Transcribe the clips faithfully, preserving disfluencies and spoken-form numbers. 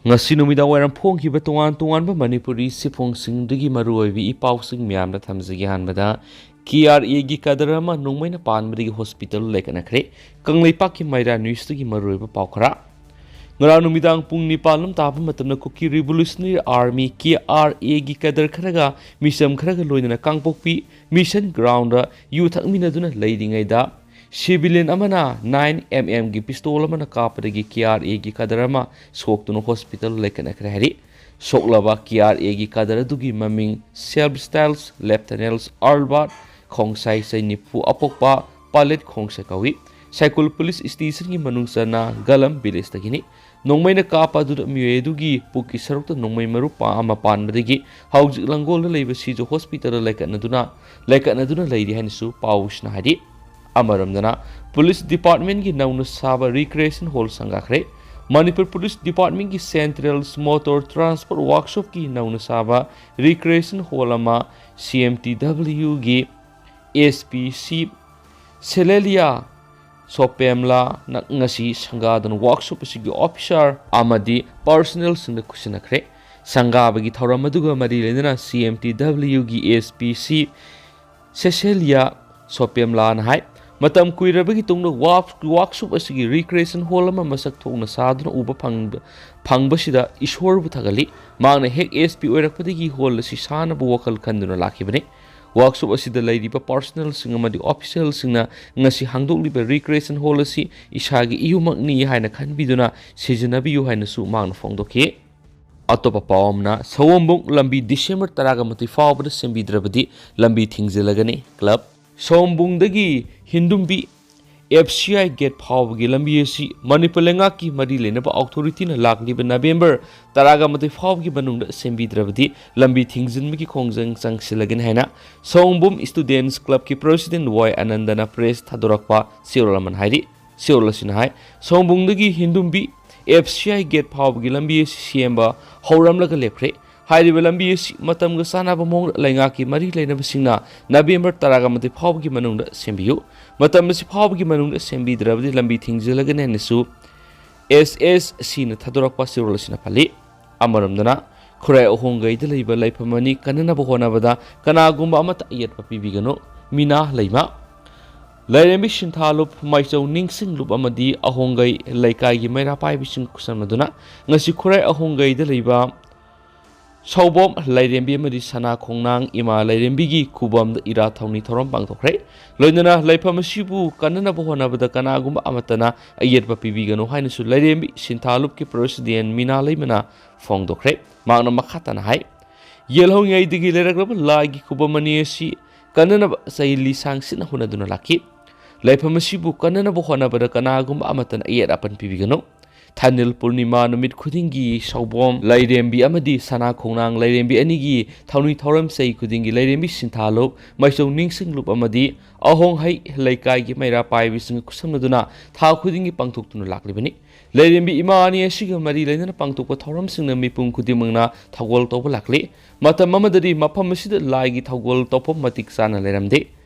ꯉꯁꯤ ꯅꯨꯃꯤꯗꯥꯡ ꯋꯥꯏꯔꯝ ꯐꯣꯡꯈꯤꯕ ꯇꯣꯉꯥꯟ ꯇꯣꯉꯥꯟꯕ ꯃꯅꯤꯄꯨꯔꯤ ꯁꯤꯐꯣꯡꯁꯤꯡꯗꯒꯤ ꯃꯔꯨꯑꯣꯏꯕ ꯏ ꯄꯥꯎꯁꯤꯡ ꯃꯌꯥꯝꯗ ꯊꯝꯖꯒꯦ꯫ ꯑꯍꯥꯟꯕꯗ, ꯀꯦ ꯑꯥꯔ ꯑꯦꯒꯤ ꯀꯗꯔ ꯑꯃ ꯅꯣꯡꯃꯩꯅ ꯄꯥꯟꯕꯗꯒꯤ ꯍꯣꯁꯄꯤꯇꯥꯜ ꯂꯩꯈꯠꯅꯈ꯭ꯔꯦ꯫ ꯀꯪꯂꯩꯄꯥꯛꯀꯤ ꯃꯩꯔꯥ ꯅ꯭ꯌꯨꯁꯇꯒꯤ ꯃꯔꯨꯑꯣꯏꯕ ꯄꯥꯎ ꯈꯔ꯫ ꯉꯔꯥꯡ ꯅꯨꯃꯤꯗꯥꯡ ꯄꯨꯡ ꯅꯤꯄꯥꯟ ꯂꯣꯝ ꯇꯥꯕ ꯃꯇꯝꯗ ꯀꯨꯀꯤ ꯔꯤꯚꯣꯂꯨꯁꯅꯔꯤ ꯑꯥꯔꯃꯤ, ꯀꯦ ꯑꯥꯔ ꯑꯦꯒꯤ ꯀꯗꯔ ꯈꯔꯒ ꯃꯤꯆꯝ ꯈꯔꯒ ꯂꯣꯏꯅꯅ ꯀꯥꯡꯄꯣꯛꯄꯤ ꯃꯤꯁꯟ ꯒ꯭ꯔꯥꯎꯟꯗ ꯌꯨ ꯊꯛꯃꯤꯟꯅꯗꯨꯅ ꯂꯩꯔꯤꯉꯩꯗ, ꯁꯤꯚꯤꯂꯤꯌꯟ ꯑꯃꯅ ꯅꯥꯏꯟ ꯑꯦꯝ ꯑꯦꯝꯒꯤ ꯄꯤꯁꯇꯣꯜ ꯑꯃꯅ ꯀꯥꯞꯄꯗꯒꯤ ꯀꯦ ꯑꯥꯔ ꯑꯦꯒꯤ ꯀꯗꯔ ꯑꯃ ꯁꯣꯛꯇꯨꯅ ꯍꯣꯁꯄꯤꯇꯥꯜ ꯂꯩꯈꯠꯅꯈ꯭ꯔꯦ ꯍꯥꯏꯔꯤ꯫ ꯁꯣꯛꯂꯕ ꯀꯦ ꯑꯥꯔ ꯑꯦꯒꯤ ꯀꯗꯔ ꯑꯗꯨꯒꯤ ꯃꯃꯤꯡ ꯁꯦꯜꯐ ꯁ꯭ꯇꯥꯏꯜꯁ ꯂꯦꯐꯇꯅꯦꯟꯁ ꯑꯜꯕꯥꯔꯠ ꯈꯣꯡꯁꯥꯏ, ꯆꯍꯤ ꯅꯤꯐꯨ, ꯑꯄꯣꯛꯄ ꯄꯥꯂꯦꯠ ꯈꯣꯡꯁꯥꯏ ꯀꯧꯏ꯫ ꯁꯥꯏꯀꯨꯜ ꯄꯨꯂꯤꯁ ꯁ꯭ꯇꯦꯁꯟꯒꯤ ꯃꯅꯨꯡ ꯆꯟꯅ ꯒꯂꯝ ꯚꯤꯂꯦꯖꯇꯒꯤꯅꯤ꯫ ꯅꯣꯡꯃꯩꯅ ꯀꯥꯞꯄ ꯑꯗꯨꯗ ꯃꯤꯑꯣꯏ ꯑꯗꯨꯒꯤ ꯄꯨꯛꯀꯤ ꯁꯔꯨꯛꯇ ꯅꯣꯡꯃꯩ ꯃꯔꯨ ꯄꯥ ꯑꯃ ꯄꯥꯟꯕꯗꯒꯤ ꯍꯧꯖꯤꯛ ꯂꯪꯒꯣꯜꯗ ꯂꯩꯕ ꯁꯤꯖ ꯍꯣꯁꯄꯤꯇꯥꯜꯗ ꯂꯩꯈꯠꯅꯗꯨꯅ, ꯂꯩꯈꯠꯅꯗꯨꯅ ꯂꯩꯔꯤ ꯍꯥꯏꯅꯁꯨ ꯄꯥꯎꯁꯤꯅ ꯍꯥꯏꯔꯤ꯫ ꯑꯃꯔꯣꯝꯗꯅ, ꯄꯨꯂꯤꯁ ꯗꯤꯄꯥꯔꯠꯃꯦꯟꯒꯤ ꯅꯧꯅ ꯁꯥꯕ ꯔꯤꯀ꯭ꯔꯤꯌꯦꯁꯟ ꯍꯣꯜ ꯁꯪꯒꯥꯈ꯭ꯔꯦ꯫ ꯃꯅꯤꯄꯨꯔ ꯄꯨꯂꯤꯁ ꯗꯤꯄꯥꯔꯠꯃꯦꯟꯒꯤ ꯁꯦꯟꯇ꯭ꯔꯦꯜ ꯃꯣꯇꯣꯔ ꯇ꯭ꯔꯥꯟꯁꯄꯣꯔꯠ ꯋꯥꯔꯛꯁꯣꯞꯀꯤ ꯅꯧꯅ ꯁꯥꯕ ꯔꯤꯀ꯭ꯔꯤꯌꯦꯁꯟ ꯍꯣꯜ ꯑꯃ ꯁꯤ ꯑꯦꯝ ꯇꯤ ꯗꯕ꯭ꯂꯤꯌꯨꯒꯤ ꯑꯦꯁ ꯄꯤ ꯁꯤ ꯁꯦꯂꯦꯂꯤꯌꯥ ꯁꯣꯄꯦꯝꯂꯥꯅ ꯉꯁꯤ ꯁꯪꯒꯥꯗꯨꯅ ꯋꯥꯔꯛꯁꯣꯞ ꯑꯁꯤꯒꯤ ꯑꯣꯐꯤꯁꯥꯔ ꯑꯃꯗꯤ ꯄꯥꯔꯁꯣꯅꯦꯜꯁꯤꯡꯗ ꯈꯨꯠꯁꯤꯟꯅꯈ꯭ꯔꯦ꯫ ꯁꯪꯒꯥꯕꯒꯤ ꯊꯧꯔꯝ ꯑꯗꯨꯒ ꯃꯔꯤ ꯂꯩꯅꯅ ꯁꯤ ꯑꯦꯝ ꯇꯤ ꯗꯕ꯭ꯂꯤꯌꯨꯒꯤ ꯑꯦꯁ ꯄꯤ ꯁꯤ ꯁꯦꯁꯦꯂꯤꯌꯥ ꯁꯣꯄꯦꯝꯂꯥꯅ ꯍꯥꯏ, ꯃꯇꯝ ꯀꯨꯏꯔꯕꯒꯤ ꯇꯨꯡꯗ ꯋꯥꯔꯛ-, ꯋꯥꯔꯛꯁꯣꯞ ꯑꯁꯤꯒꯤ ꯔꯤꯀ꯭ꯔꯤꯌꯦꯁꯟ ꯍꯣꯜ ꯑꯃ ꯃꯁꯛ ꯊꯣꯛꯅ ꯁꯥꯗꯨꯅ ꯎꯕ ꯐꯪꯕ, ꯐꯪꯕꯁꯤꯗ ꯏꯁꯣꯔꯕꯨ ꯊꯥꯒꯠꯂꯤ꯫ ꯃꯍꯥꯛꯅ ꯍꯦꯛ ꯑꯦꯁ ꯄꯤ ꯑꯣꯏꯔꯛꯄꯗꯒꯤ ꯍꯣꯜ ꯑꯁꯤ ꯁꯥꯅꯕ ꯋꯥꯈꯜ ꯈꯟꯗꯨꯅ ꯂꯥꯛꯈꯤꯕꯅꯤ꯫ ꯋꯥꯔꯛꯁꯣꯞ ꯑꯁꯤꯗ ꯂꯩꯔꯤꯕ ꯄꯥꯔꯁꯣꯅꯦꯜꯁꯤꯡ ꯑꯃꯗꯤ ꯑꯣꯐꯤꯁꯤꯌꯦꯜꯁꯤꯡꯅ ꯉꯁꯤ ꯍꯥꯡꯗꯣꯛꯂꯤꯕ ꯔꯤꯀ꯭ꯔꯤꯌꯦꯁꯟ ꯍꯣꯜ ꯑꯁꯤ ꯏꯁꯥꯒꯤ ꯏꯌꯨꯝꯃꯛꯅꯤ ꯍꯥꯏꯅ ꯈꯟꯕꯤꯗꯨꯅ ꯁꯤꯖꯤꯟꯅꯕꯤꯌꯨ ꯍꯥꯏꯅꯁꯨ ꯃꯍꯥꯛꯅ ꯐꯣꯡꯗꯣꯛꯈꯤ꯫ ꯑꯇꯣꯞꯄ ꯄꯥꯎ ꯑꯃꯅ, ꯁꯑꯣꯝꯕꯨꯡ ꯂꯝꯕꯤ ꯗꯤꯁꯦꯝꯕꯔ ꯇꯔꯥꯒ ꯃꯥꯊꯣꯏ ꯐꯥꯎꯕꯗ ꯁꯦꯝꯕꯤꯗ꯭ꯔꯕꯗꯤ ꯂꯝꯕꯤ ꯊꯤꯡꯖꯤꯜꯂꯒꯅꯤ꯫ Club. ꯁꯑꯣꯝꯕꯨꯡꯗꯒꯤ ꯍꯤꯟꯗꯨꯝꯕꯤ F C I get ꯐꯥꯎꯕꯒꯤ ꯂꯝꯕꯤ ꯑꯁꯤ ꯃꯅꯤꯄꯨꯔ ꯂꯩꯉꯥꯛꯀꯤ ꯃꯔꯤ ꯂꯩꯅꯕ ꯑꯣꯊꯣꯔꯤꯇꯤꯅ ꯂꯥꯛꯂꯤꯕ ꯅꯕꯦꯝꯕꯔ ꯇꯔꯥꯒ ꯃꯥꯊꯣꯏ ꯐꯥꯎꯕꯒꯤ ꯃꯅꯨꯡꯗ ꯁꯦꯝꯕꯤꯗ꯭ꯔꯕꯗꯤ ꯂꯝꯕꯤ ꯊꯤꯡꯖꯤꯟꯕꯒꯤ ꯈꯣꯡꯖꯪ ꯆꯪꯁꯤꯜꯂꯒꯅꯤ ꯍꯥꯏꯅ ꯁꯑꯣꯝꯕꯨꯝ ꯁ꯭ꯇꯨꯗꯦꯟꯠꯁ ꯀ꯭ꯂꯕꯀꯤ ꯄ꯭ꯔꯦꯁꯤꯗꯦꯟꯠ ꯋꯥꯏ ꯑꯅꯟꯗꯅ ꯄ꯭ꯔꯦꯁ ꯊꯥꯗꯣꯔꯛꯄ ꯆꯦꯔꯣꯜ ꯑꯃꯅ ꯍꯥꯏꯔꯤ꯫ ꯆꯦꯔꯣꯜ ꯑꯁꯤꯅ ꯍꯥꯏ, ꯁꯑꯣꯝꯕꯨꯡꯗꯒꯤ ꯍꯤꯟꯗꯨꯝꯕꯤ ꯑꯦꯐ ꯁꯤ ꯑꯥꯏ ꯒꯦꯠ ꯐꯥꯎꯕꯒꯤ ꯂꯝꯕꯤ ꯑꯁꯤ ꯁꯦꯝꯕ ꯍꯧꯔꯝꯂꯒ ꯂꯦꯞꯈ꯭ꯔꯦ꯫ ꯍꯥꯏꯔꯤꯕ ꯂꯝꯕꯤ ꯑꯁꯤ ꯃꯇꯝꯒ ꯆꯥꯟꯅꯕ ꯃꯑꯣꯡꯗ ꯂꯩꯉꯥꯛꯀꯤ ꯃꯔꯤ ꯂꯩꯅꯕꯁꯤꯡꯅ ꯅꯕꯦꯝꯕꯔ ꯇꯔꯥꯒ ꯃꯥꯊꯣꯏ ꯐꯥꯎꯕꯒꯤ ꯃꯅꯨꯡꯗ ꯁꯦꯝꯕꯤꯌꯨ꯫ ꯃꯇꯝ ꯑꯁꯤ ꯐꯥꯎꯕꯒꯤ ꯃꯅꯨꯡꯗ ꯁꯦꯝꯕꯤꯗ꯭ꯔꯕꯗꯤ ꯂꯝꯕꯤ ꯊꯤꯡꯖꯤꯜꯂꯒꯅꯤ ꯍꯥꯏꯅꯁꯨ ꯑꯦꯁ ꯑꯦꯁ ꯁꯤꯅ ꯊꯥꯗꯣꯔꯛꯄ ꯆꯦꯔꯣꯜ ꯑꯁꯤꯅ ꯄꯜꯂꯤ꯫ ꯑꯃꯔꯣꯝꯗꯅ, ꯈꯨꯔꯥꯏ ꯑꯍꯣꯡꯒꯩꯗ ꯂꯩꯕ ꯂꯩꯐꯝ ꯑꯅꯤ ꯀꯟꯅꯅꯕ ꯍꯣꯠꯅꯕꯗ ꯀꯅꯥꯒꯨꯝꯕ ꯑꯃꯠꯇ ꯑꯌꯦꯠꯄ ꯄꯤꯕꯤꯒꯅꯨ꯫ ꯃꯤꯅꯥ ꯂꯩꯃ꯫ ꯂꯥꯏꯔꯦꯝꯕꯤ ꯁꯤꯟꯊꯥꯂꯨꯞ, ꯃꯥꯏꯆꯧ ꯅꯤꯡꯁꯤꯡꯂꯨꯞ ꯑꯃꯗꯤ ꯑꯍꯣꯡꯒꯩ ꯂꯩꯀꯥꯏꯒꯤ ꯃꯩꯔꯥ ꯄꯥꯏꯕꯤꯁꯤꯡ ꯈꯨꯠꯁꯝꯅꯗꯨꯅ ꯉꯁꯤ ꯈꯨꯔꯥꯏ ꯑꯍꯣꯡꯒꯩꯗ ꯂꯩꯕ ꯁꯥꯎꯕꯣꯝ ꯂꯥꯏꯔꯦꯝꯕꯤ ꯑꯃꯗꯤ ꯁꯅꯥ ꯈꯣꯡꯅꯥꯡ ꯏꯃꯥ ꯂꯥꯏꯔꯦꯝꯕꯤꯒꯤ ꯈꯨꯕꯝꯗ ꯏꯔꯥꯠ ꯊꯧꯅꯤ ꯊꯧꯔꯝ ꯄꯥꯡꯊꯣꯛꯈ꯭ꯔꯦ꯫ ꯂꯣꯏꯅꯅ ꯂꯩꯐꯝ ꯑꯁꯤꯕꯨ ꯀꯟꯅꯅꯕ ꯍꯣꯠꯅꯕꯗ ꯀꯅꯥꯒꯨꯝꯕ ꯑꯃꯠꯇꯅ ꯑꯌꯦꯠꯄ ꯄꯤꯕꯤꯒꯅꯨ ꯍꯥꯏꯅꯁꯨ ꯂꯥꯏꯔꯦꯝꯕꯤ ꯁꯤꯟꯊꯥꯂꯨꯞꯀꯤ ꯄ꯭ꯔꯦꯁꯤꯗꯦꯟ ꯃꯤꯅꯥ ꯂꯩꯃꯅ ꯐꯣꯡꯗꯣꯛꯈ꯭ꯔꯦ꯫ ꯃꯍꯥꯛꯅ ꯃꯈꯥ ꯇꯥꯅ ꯍꯥꯏ, ꯌꯦꯜꯍꯧꯉꯩꯗꯒꯤ ꯂꯩꯔꯛꯂꯕ ꯂꯥꯏꯒꯤ ꯈꯨꯕꯝ ꯑꯅꯤ ꯑꯁꯤ ꯀꯟꯅꯅꯕ ꯆꯍꯤ ꯂꯤꯁꯥꯡ ꯁꯤꯟꯅ ꯍꯣꯠꯅꯗꯨꯅ ꯂꯥꯛꯈꯤ꯫ ꯂꯩꯐꯝ ꯑꯁꯤꯕꯨ ꯀꯟꯅꯅꯕ ꯍꯣꯠꯅꯕꯗ ꯀꯅꯥꯒꯨꯝꯕ ꯑꯃꯠꯇꯅ ꯑꯌꯦꯠ ꯑꯄꯟ ꯄꯤꯕꯤꯒꯅꯨ꯫ ꯊꯥꯅꯤꯜ ꯄꯨꯔꯅꯤꯃꯥ ꯅꯨꯃꯤꯠ ꯈꯨꯗꯤꯡꯒꯤ ꯁꯥꯎꯕꯣꯝ ꯂꯥꯏꯔꯦꯝꯕꯤ ꯑꯃꯗꯤ ꯁꯅꯥ ꯈꯣꯡꯅꯥꯡ ꯂꯥꯏꯔꯦꯝꯕꯤ ꯑꯅꯤꯒꯤ ꯊꯧꯅꯤ ꯊꯧꯔꯝ ꯆꯍꯤ ꯈꯨꯗꯤꯡꯒꯤ ꯂꯥꯏꯔꯦꯝꯕꯤ ꯁꯤꯟꯊꯥꯂꯨꯞ, ꯃꯥꯏꯆꯧ ꯅꯤꯡꯁꯤꯡꯂꯨꯞ ꯑꯃꯗꯤ ꯑꯍꯣꯡꯍꯩ ꯂꯩꯀꯥꯏꯒꯤ ꯃꯩꯔꯥ ꯄꯥꯏꯕꯤꯁꯤꯡꯒ ꯈꯨꯠꯁꯝꯅꯗꯨꯅ ꯊꯥ ꯈꯨꯗꯤꯡꯒꯤ ꯄꯥꯡꯊꯣꯛꯇꯨꯅ ꯂꯥꯛꯂꯤꯕꯅꯤ꯫ ꯂꯥꯏꯔꯦꯝꯕꯤ ꯏꯃꯥ ꯑꯅꯤ ꯑꯁꯤꯒ ꯃꯔꯤ ꯂꯩꯅꯅ ꯄꯥꯡꯊꯣꯛꯄ ꯊꯧꯔꯝꯁꯤꯡꯅ ꯃꯤꯄꯨꯝ ꯈꯨꯗꯤꯡꯃꯛꯅ ꯊꯧꯒꯜ ꯇꯧꯕ ꯂꯥꯛꯂꯤ꯫ ꯃꯇꯝ ꯑꯃꯗꯗꯤ ꯃꯐꯝ ꯑꯁꯤꯗ ꯂꯥꯏꯒꯤ ꯊꯧꯒꯜ ꯇꯧꯐꯝ ꯃꯇꯤꯛ ꯆꯥꯅ ꯂꯩꯔꯝꯗꯦ꯫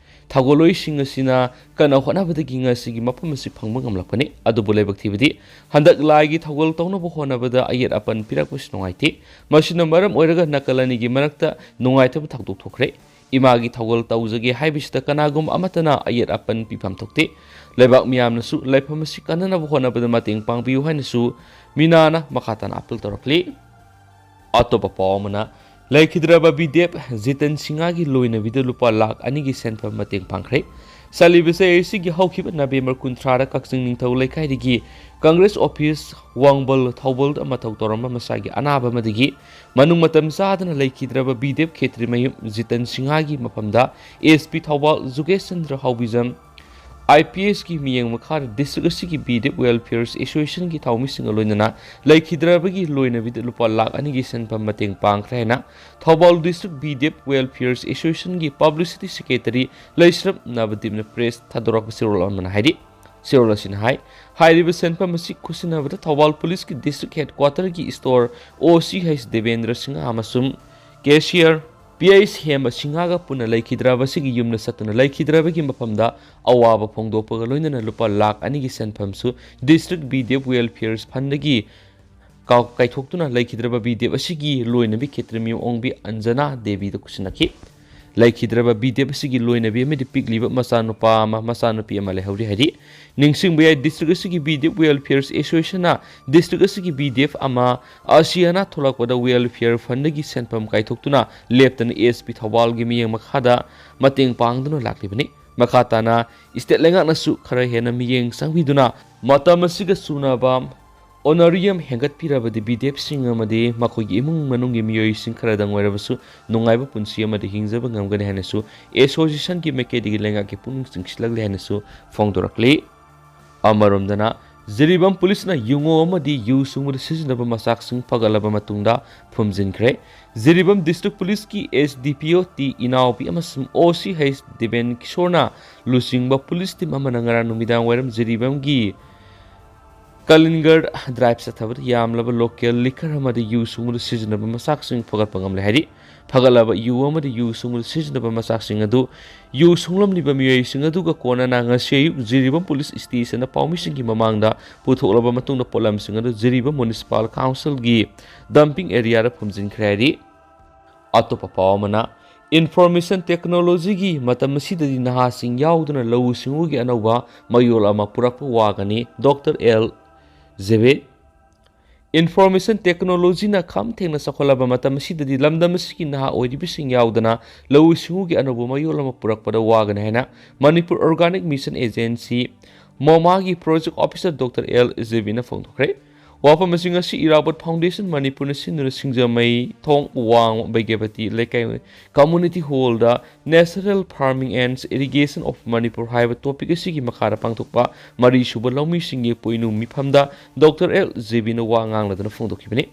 ꯊꯧꯒꯜꯂꯣꯏꯁꯤꯡ ꯑꯁꯤꯅ ꯀꯟꯅ ꯍꯣꯠꯅꯕꯗꯒꯤ ꯉꯁꯤꯒꯤ ꯃꯐꯝ ꯑꯁꯤ ꯐꯪꯕ ꯉꯝꯂꯛꯄꯅꯤ꯫ ꯑꯗꯨꯕꯨ ꯂꯥꯏꯕꯛ ꯊꯤꯕꯗꯤ ꯍꯟꯗꯛ ꯂꯥꯏꯒꯤ ꯊꯧꯒꯜ ꯇꯧꯅꯕ ꯍꯣꯠꯅꯕꯗ ꯑꯌꯦꯠ ꯑꯄꯟ ꯄꯤꯔꯛꯄꯁꯤ ꯅꯨꯡꯉꯥꯏꯇꯦ꯫ ꯃꯁꯤꯅ ꯃꯔꯝ ꯑꯣꯏꯔꯒ ꯅꯥꯀꯜ ꯑꯅꯤꯒꯤ ꯃꯔꯛꯇ ꯅꯨꯡꯉꯥꯏꯇꯕ ꯊꯧꯗꯣꯛ ꯊꯣꯛꯈ꯭ꯔꯦ꯫ ꯏꯃꯥꯒꯤ ꯊꯧꯒꯜ ꯇꯧꯖꯒꯦ ꯍꯥꯏꯕꯁꯤꯗ ꯀꯅꯥꯒꯨꯝꯕ ꯑꯃꯠꯇꯅ ꯑꯌꯦꯠ ꯑꯄꯟ ꯄꯤꯐꯝ ꯊꯣꯛꯇꯦ꯫ ꯂꯩꯕꯥꯛ ꯃꯤꯌꯥꯝꯅꯁꯨ ꯂꯩꯐꯝ ꯑꯁꯤ ꯀꯟꯅꯅꯕ ꯍꯣꯠꯅꯕꯗ ꯃꯇꯦꯡ ꯄꯥꯡꯕꯤꯌꯨ ꯍꯥꯏꯅꯁꯨ ꯃꯤꯅꯥꯅ ꯃꯈꯥ ꯇꯥꯅ ꯑꯥꯄꯤꯜ ꯇꯧꯔꯛꯂꯤ꯫ ꯑꯇꯣꯞꯄ ꯄꯥꯎ ꯑꯃꯅ, ꯂꯩꯈꯤꯗ꯭ꯔꯕ ꯕꯤꯗꯦꯞ ꯖꯤꯇꯟ ꯁꯤꯡꯍꯒꯤ ꯂꯣꯏꯅꯕꯤꯗ ꯂꯨꯄꯥ ꯂꯥꯈ ꯑꯅꯤꯒꯤ ꯁꯦꯟꯐꯝ ꯃꯇꯦꯡ ꯄꯥꯡꯈ꯭ꯔꯦ꯫ ꯆꯠꯂꯤꯕ ꯆꯍꯤ ꯑꯁꯤꯒꯤ ꯍꯧꯈꯤꯕ ꯅꯕꯦꯝꯕꯔ ꯀꯨꯟꯊ꯭ꯔꯥꯗ ꯀꯛꯆꯤꯡ ꯅꯤꯡꯊꯧ ꯂꯩꯀꯥꯏꯗꯒꯤ ꯀꯪꯒ꯭ꯔꯦꯁ ꯑꯣꯐꯤꯁ ꯋꯥꯡꯕꯜ ꯊꯧꯕꯜꯗ ꯃꯊꯧ ꯇꯧꯔꯝꯕ ꯃꯁꯥꯒꯤ ꯑꯅꯥꯕ ꯑꯃꯗꯒꯤ ꯃꯅꯨꯡ ꯃꯇꯝ ꯆꯥꯗꯅ ꯂꯩꯈꯤꯗ꯭ꯔꯕ ꯕꯤꯗꯦꯞ ꯈꯦꯇ꯭ꯔꯤꯃꯌꯨꯝ ꯖꯤꯇꯟ ꯁꯤꯡꯍꯒꯤ ꯃꯐꯝꯗ S P Thoubal ꯖꯨꯒꯦꯁ Chandra ꯍꯥꯎꯕꯤꯖꯝ, I P ꯑꯦꯁꯀꯤ ꯃꯤꯠꯌꯦꯡ ꯃꯈꯥꯗ ꯗꯤꯁꯇ꯭ꯔꯤꯛ ꯑꯁꯤꯒꯤ ꯕꯤꯗꯦꯞ ꯋꯦꯜꯐꯤꯌꯔ ꯑꯦꯁꯣꯁꯤꯌꯦꯁꯟꯒꯤ ꯊꯧꯃꯤꯁꯤꯡꯒ ꯂꯣꯏꯅꯅ ꯂꯩꯈꯤꯗ꯭ꯔꯕꯒꯤ ꯂꯣꯏꯅꯕꯤꯗ ꯂꯨꯄꯥ ꯂꯥꯈ ꯑꯅꯤꯒꯤ ꯁꯦꯟꯐꯝ ꯃꯇꯦꯡ ꯄꯥꯡꯈ꯭ꯔꯦ ꯍꯥꯏꯅ ꯊꯧꯕꯥꯜ ꯗꯤꯁꯇ꯭ꯔꯤꯛ ꯕꯤꯗꯦꯞ ꯋꯦꯜꯐꯤꯌꯔ ꯑꯦꯁꯣꯁꯤꯌꯦꯁꯟꯒꯤ ꯄꯕ꯭ꯂꯤꯁꯤꯇꯤ ꯁꯦꯀ꯭ꯔꯦꯇꯔꯤ ꯂꯩꯁ꯭ꯔꯝ ꯅꯕꯗꯤꯞꯅ ꯄ꯭ꯔꯦꯁ ꯊꯥꯗꯣꯔꯛꯄ ꯆꯦꯔꯣꯜ ꯑꯃꯅ ꯍꯥꯏꯔꯤ꯫ ꯆꯦꯔꯣꯜ ꯑꯁꯤꯅ ꯍꯥꯏ, ꯍꯥꯏꯔꯤꯕ ꯁꯦꯟꯐꯝ ꯑꯁꯤ ꯈꯨꯠꯁꯤꯟꯅꯕꯗ ꯊꯧꯕꯥꯜ ꯄꯨꯂꯤꯁꯀꯤ ꯗꯤꯁꯇ꯭ꯔꯤꯛ ꯍꯦꯗꯀ꯭ꯋꯥꯇꯔꯒꯤ ꯏꯁꯇꯣꯔ ꯑꯣ ꯁꯤ ꯍꯩꯆ ꯗꯦꯕꯦꯟꯗ꯭ꯔ ꯁꯤꯡꯍ ꯑꯃꯁꯨꯡ ꯀꯦꯁꯤꯌꯔ ꯄꯤ ꯑꯩꯆ ꯍꯦꯝꯕ ꯁꯤꯡꯍꯒ ꯄꯨꯟꯅ ꯂꯩꯈꯤꯗ꯭ꯔꯕꯁꯤꯒꯤ ꯌꯨꯝꯗ ꯆꯠꯇꯨꯅ ꯂꯩꯈꯤꯗ꯭ꯔꯕꯒꯤ ꯃꯐꯝꯗ ꯑꯋꯥꯕ ꯐꯣꯡꯗꯣꯛꯄꯒ ꯂꯣꯏꯅꯅ ꯂꯨꯄꯥ ꯂꯥꯈ ꯑꯅꯤꯒꯤ ꯁꯦꯟꯐꯝꯁꯨ District B D F Welfare Fundꯗꯒꯤ ꯀꯥꯎ-, ꯀꯥꯏꯊꯣꯛꯇꯨꯅ ꯂꯩꯈꯤꯗ꯭ꯔꯕ B D F ꯑꯁꯤꯒꯤ ꯂꯣꯏꯅꯕꯤ ꯈꯦꯇ꯭ꯔꯤꯃꯌꯨꯝ ꯑꯣꯡꯕꯤ ꯑꯟꯖꯅꯥ ꯗꯦꯕꯤꯗ ꯈꯨꯠꯁꯤꯟꯅꯈꯤ꯫ ꯂꯩꯈꯤꯗ꯭ꯔꯕ B D F ꯑꯁꯤꯒꯤ ꯂꯣꯏꯅꯕꯤ ꯑꯃꯗꯤ ꯄꯤꯛꯂꯤꯕ ꯃꯆꯥꯅꯨꯄꯥ ꯑꯃ, ꯃꯆꯥꯅꯨꯄꯤ ꯑꯃ ꯂꯩꯍꯧꯔꯤ ꯍꯥꯏꯔꯤ꯫ ꯅꯤꯡꯁꯤꯡꯕ ꯌꯥꯏ, district ꯑꯁꯤꯒꯤ B D F Welfare Associationꯅ district ꯑꯁꯤꯒꯤ B D F ꯑꯃ ꯑꯁꯤ ꯑꯅꯥ ꯊꯣꯛꯂꯛꯄꯗ Welfare Fundꯗꯒꯤ ꯁꯦꯟꯐꯝ ꯀꯥꯏꯊꯣꯛꯇꯨꯅ ꯂꯦꯞꯇꯅ S P ꯊꯧꯕꯥꯜꯒꯤ ꯃꯤꯠꯌꯦꯡ ꯃꯈꯥꯗ ꯃꯇꯦꯡ ꯄꯥꯡꯗꯨꯅ ꯂꯥꯛꯂꯤꯕꯅꯤ꯫ ꯃꯈꯥ ꯇꯥꯅ state ꯂꯩꯉꯥꯛꯅꯁꯨ ꯈꯔ ꯍꯦꯟꯅ ꯃꯤꯠꯌꯦꯡ ꯆꯪꯕꯤꯗꯨꯅ ꯃꯇꯝ ꯑꯁꯤꯒ ꯆꯨꯅꯕ honorarium ꯍꯦꯟꯒꯠꯄꯤꯔꯕꯗꯤ B D Fꯁꯤꯡ ꯑꯃꯗꯤ ꯃꯈꯣꯏꯒꯤ ꯏꯃꯨꯡ ꯃꯅꯨꯡꯒꯤ ꯃꯤꯑꯣꯏꯁꯤꯡ ꯈꯔꯗꯪ ꯑꯣꯏꯔꯕꯁꯨ ꯅꯨꯡꯉꯥꯏꯕ ꯄꯨꯟꯁꯤ ꯑꯃꯗ ꯍꯤꯡꯖꯕ ꯉꯝꯒꯅꯤ ꯍꯥꯏꯅꯁꯨ associationꯒꯤ ꯃꯥꯏꯀꯩꯗꯒꯤ ꯂꯩꯉꯥꯛꯀꯤ ꯄꯨꯛꯅꯤꯡ ꯆꯤꯡꯁꯤꯜꯂꯛꯂꯤ ꯍꯥꯏꯅꯁꯨ ꯐꯣꯡꯗꯣꯔꯛꯂꯤ꯫ ꯑꯃꯔꯣꯝꯗꯅ, ꯖꯤꯔꯤꯕꯥꯝ ꯄꯨꯂꯤꯁꯅ ꯌꯨꯉꯣ ꯑꯃꯗꯤ ꯌꯨ ꯁꯨꯡꯕꯗ ꯁꯤꯖꯤꯟꯅꯕ ꯃꯆꯥꯛꯁꯤꯡ ꯐꯒꯠꯂꯕ ꯃꯇꯨꯡꯗ ꯐꯨꯝꯖꯤꯟꯈ꯭ꯔꯦ꯫ ꯖꯤꯔꯤꯕꯥꯝ district ꯄꯨꯂꯤꯁꯀꯤ S D P O T ꯏꯅꯥꯎꯕꯤ ꯑꯃꯁꯨꯡ O C H ꯗꯤꯕꯦꯟ ꯀꯤꯁꯣꯔꯅ ꯂꯨꯆꯤꯡꯕ ꯄꯨꯂꯤꯁ team ꯑꯃꯅ ꯉꯔꯥꯡ ꯅꯨꯃꯤꯗꯥꯡ ꯋꯥꯏꯔꯝ ꯖꯤꯔꯤꯕꯥꯝꯒꯤ ꯀꯂꯤꯟꯒꯔ drive ꯆꯠꯊꯕꯗ ꯌꯥꯝꯂꯕ local liquor ꯑꯃꯗꯤ ꯌꯨ ꯁꯨꯡꯕꯗ ꯁꯤꯖꯤꯟꯅꯕ ꯃꯆꯥꯛꯁꯤꯡ ꯐꯒꯠꯄ ꯉꯝꯂꯦ ꯍꯥꯏꯔꯤ꯫ ꯐꯒꯠꯂꯕ ꯌꯨ ꯑꯃꯗꯤ ꯌꯨ ꯁꯨꯡꯕꯗ ꯁꯤꯖꯤꯟꯅꯕ ꯃꯆꯥꯛꯁꯤꯡ ꯑꯗꯨ ꯌꯨ ꯁꯨꯡꯂꯝꯂꯤꯕ ꯃꯤꯑꯣꯏꯁꯤꯡ ꯑꯗꯨꯒ ꯀꯣꯟꯅꯅ ꯉꯁꯤ ꯑꯌꯨꯛ ꯖꯤꯔꯤꯕꯥꯝ ꯄꯨꯂꯤꯁ stationꯗ ꯄꯥꯎꯃꯤꯁꯤꯡꯒꯤ ꯃꯃꯥꯡꯗ ꯄꯨꯊꯣꯛꯂꯕ ꯃꯇꯨꯡꯗ ꯄꯣꯠꯂꯝꯁꯤꯡ ꯑꯗꯨ ꯖꯤꯔꯤꯕꯥꯝ Municipal Councilꯒꯤ dumping areaꯗ ꯐꯨꯝꯖꯤꯟꯈ꯭ꯔꯦ ꯍꯥꯏꯔꯤ꯫ ꯑꯇꯣꯞꯄ ꯄꯥꯎ ꯑꯃꯅ, information technologyꯒꯤ ꯃꯇꯝ ꯑꯁꯤꯗꯗꯤ ꯅꯍꯥꯁꯤꯡ ꯌꯥꯎꯗꯨꯅ ꯂꯧꯎ ꯁꯤꯡꯎꯒꯤ ꯑꯅꯧꯕ ꯃꯌꯣꯜ ꯑꯃ ꯄꯨꯔꯛꯄ ꯋꯥꯒꯅꯤ, Doctor L ꯖꯦꯕꯤꯠ꯫ Information technologyꯅ ꯈꯝ ꯊꯦꯡꯅ ꯆꯥꯎꯈꯠꯂꯕ ꯃꯇꯝ ꯑꯁꯤꯗꯗꯤ ꯂꯝꯗꯝ ꯑꯁꯤꯒꯤ ꯅꯍꯥ ꯑꯣꯏꯔꯤꯕꯁꯤꯡ ꯌꯥꯎꯗꯅ ꯂꯧꯎ ꯁꯤꯡꯎꯒꯤ ꯑꯅꯧꯕ ꯃꯌꯣꯜ ꯑꯃ ꯄꯨꯔꯛꯄꯗ ꯋꯥꯒꯅꯤ ꯍꯥꯏꯅ Manipur Organic Mission Agency, MOMAꯒꯤ project officer Doctor L ꯖꯦꯕꯤꯅ ꯐꯣꯡꯗꯣꯛꯈ꯭ꯔꯦ꯫ ꯋꯥꯐꯝ ꯑꯁꯤ ꯉꯁꯤ ꯏꯔꯥꯕꯣꯠ Foundation ꯃꯅꯤꯄꯨꯔꯅ ꯁꯤꯟꯗꯨꯅ ꯁꯤꯡꯖꯃꯩ ꯊꯣꯡ ꯋꯥꯡꯃ ꯕꯩꯒ꯭ꯌꯥꯄꯇꯤ ꯂꯩꯀꯥꯏ community hallꯗ Natural Farming and Irrigation of Manipur ꯍꯥꯏꯕ topic ꯑꯁꯤꯒꯤ ꯃꯈꯥꯗ ꯄꯥꯡꯊꯣꯛꯄ ꯃꯔꯤꯁꯨꯕ ꯂꯧꯃꯤꯁꯤꯡꯒꯤ ꯄꯣꯏꯅꯨ ꯃꯤꯐꯝꯗ Doctor L ꯖꯦꯕꯤꯅ ꯋꯥ ꯉꯥꯡꯂꯗꯨꯅ ꯐꯣꯡꯗꯣꯛꯈꯤꯕꯅꯤ꯫